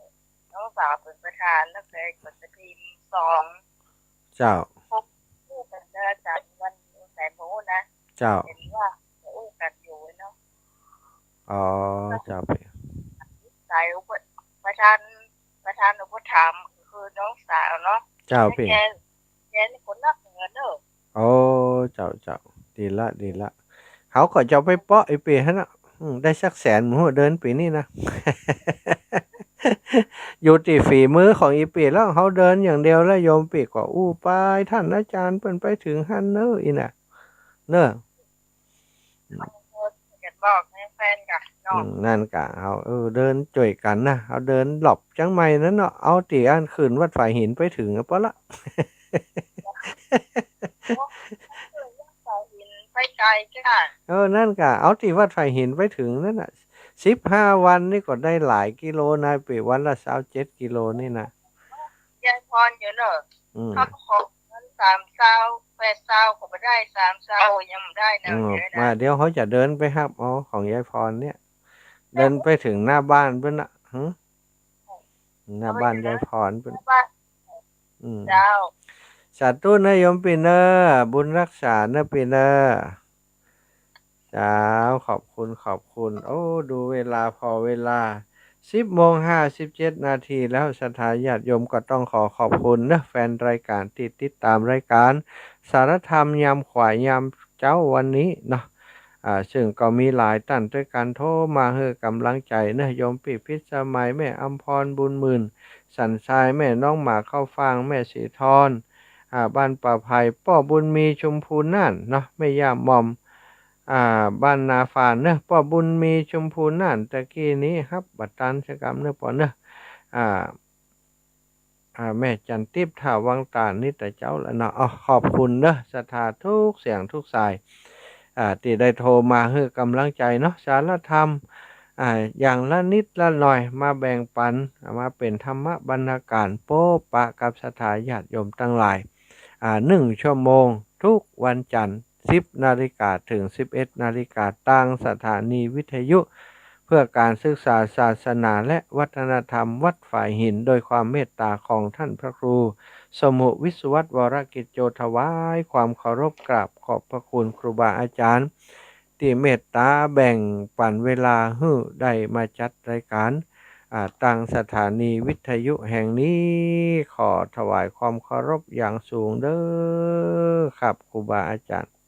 น้องสาวเป๋นประธาน แล้วก็กดสะพิมพ์สอง เจ้า พบผู้เป็นอาจารย์วันไหนบ่ฮู้นะ เจ้า เห็นว่าจะอู้กั๋นอยู่เนาะ อ๋อ เจ้าปี้ สายอุป- ประธาน ประธานอุปถัมภ์คือน้องสาวเนาะ เจ้าปี้ แก แกนี่คนนักเหนือเนอะ โอ้ เจ้า เจ้า ดีละ ดีละ เฮาก็จะไปเปาะอีปี้หั้นน่ะ อืม ได้สักแสนหมู่เดินปี๋นี้นะ อยู่ตี้ฝีมือของอีปี้แล้ว เฮาเดินอย่างเดียวแล้ว โยมปี้ก็อู้ไป ต้านอาจ๋ารย์เปิ้นไปเถิงหั้นเน่อ อี้น่ะ เน่อ อยากบอกในแฟนกะเนาะ อืม นั่นกะ เฮา เออ เดินจ้วยกั๋นนะ เฮาเดินรอบเจียงใหม่นั้นเนาะ เอาตี้อันขึ้นวัดฝายหินไปเถิงอะ ปะละ เ ไก๋ก้า เออ นั่นก่ะ เอาตี้วัดฝายหินไปเถิงนั่นน่ะ สิบห้าวันนี่ก็ได้หลายกิโลนะ เป๋นวันละซาวเจ็ดกิโลนี่นะ ยายพรอยู่เนาะ อืม เขาขอเงินสามซาว แปดซาวก็บ่ได้ สามซาวยังบ่ได้นะ อืม เดี๋ยวนะ มา เดี๋ยวเขาจะเดินไปฮับเอาของยายพรเนี่ย เดินไปเถิงหน้าบ้านเปิ้นน่ะ หึ หน้าบ้านยายพรเปิ้น หน้าบ้าน อืม เจ้า สาธุนะโยมปี้เน่อ บุญฮักษาเน่อปี้เน่อ เจ้า ขอบคุณ ขอบคุณ โอ้ ดูเวลา ผ่อเวลา สิบโมงห้าสิบเจ็ดนาทีแล้ว ศรัทธาญาติโยมก็ต้องขอขอบคุณเนาะ แฟนรายการตี้ติดต๋ามรายการสารธรรมยามขวายยามเจ๊าวันนี้เนาะ อ่า ซึ่งก็มีหลายต้านตวยกั๋นโทรมาหื้อก๋ำลังใจ๋เนาะ โยมปี้พิสมัย แม่อำพร บุญหมื่น สันทราย แม่น้องหมาเข้าฟาง แม่ศรีทร อ่า บ้านป่าไผ่ ป้อบุญมี ชุมพูน่านเนาะ แม่ย่าหม่อม อ่า บ้านนาฝานเนาะ ป้อบุญมี ชุมพูน่าน ตะกี้นี้ฮับบ่ตันสักกำเนาะป้อเนาะ อ่า อ่า แม่จันทิพย์ ท่าวังตาด นี่ตะเจ๊าละเนาะ อ้อ ขอบคุณเนาะ ศรัทธาทุกเสียงทุกสาย อ่า ตี้ได้โทรมาหื้อก๋ำลังใจ๋เนาะ สารธรรม อ่า อย่างละนิดละหน่อย มาแบ่งปั๋น มาเป๋นธรรมบรรณาการ ปบปะกับศรัทธาญาติโยมตังหลาย อ่า หนึ่งชั่วโมง ทุกวันจันทร์ สิบนาฬิกาเถิง สิบเอ็ดนาฬิกา ตางสถานีวิทยุเพื่อการศึกษาศาสนาและวัฒนธรรมวัดฝายหิน โดยความเมตต๋าของท่านพระครูสมุห์ วิศวัตร วรกิจโจ ถวายความเคารพกราบขอบพระคุณครูบาอาจ๋ารย์ ตี้เมตต๋าแบ่งปั๋นเวลาหื้อได้มาจัดรายการ อ่า ตางสถานีวิทยุแห่งนี้ ขอถวายความเคารพอย่างสูงเด้อครับ ครูบาอาจ๋ารย์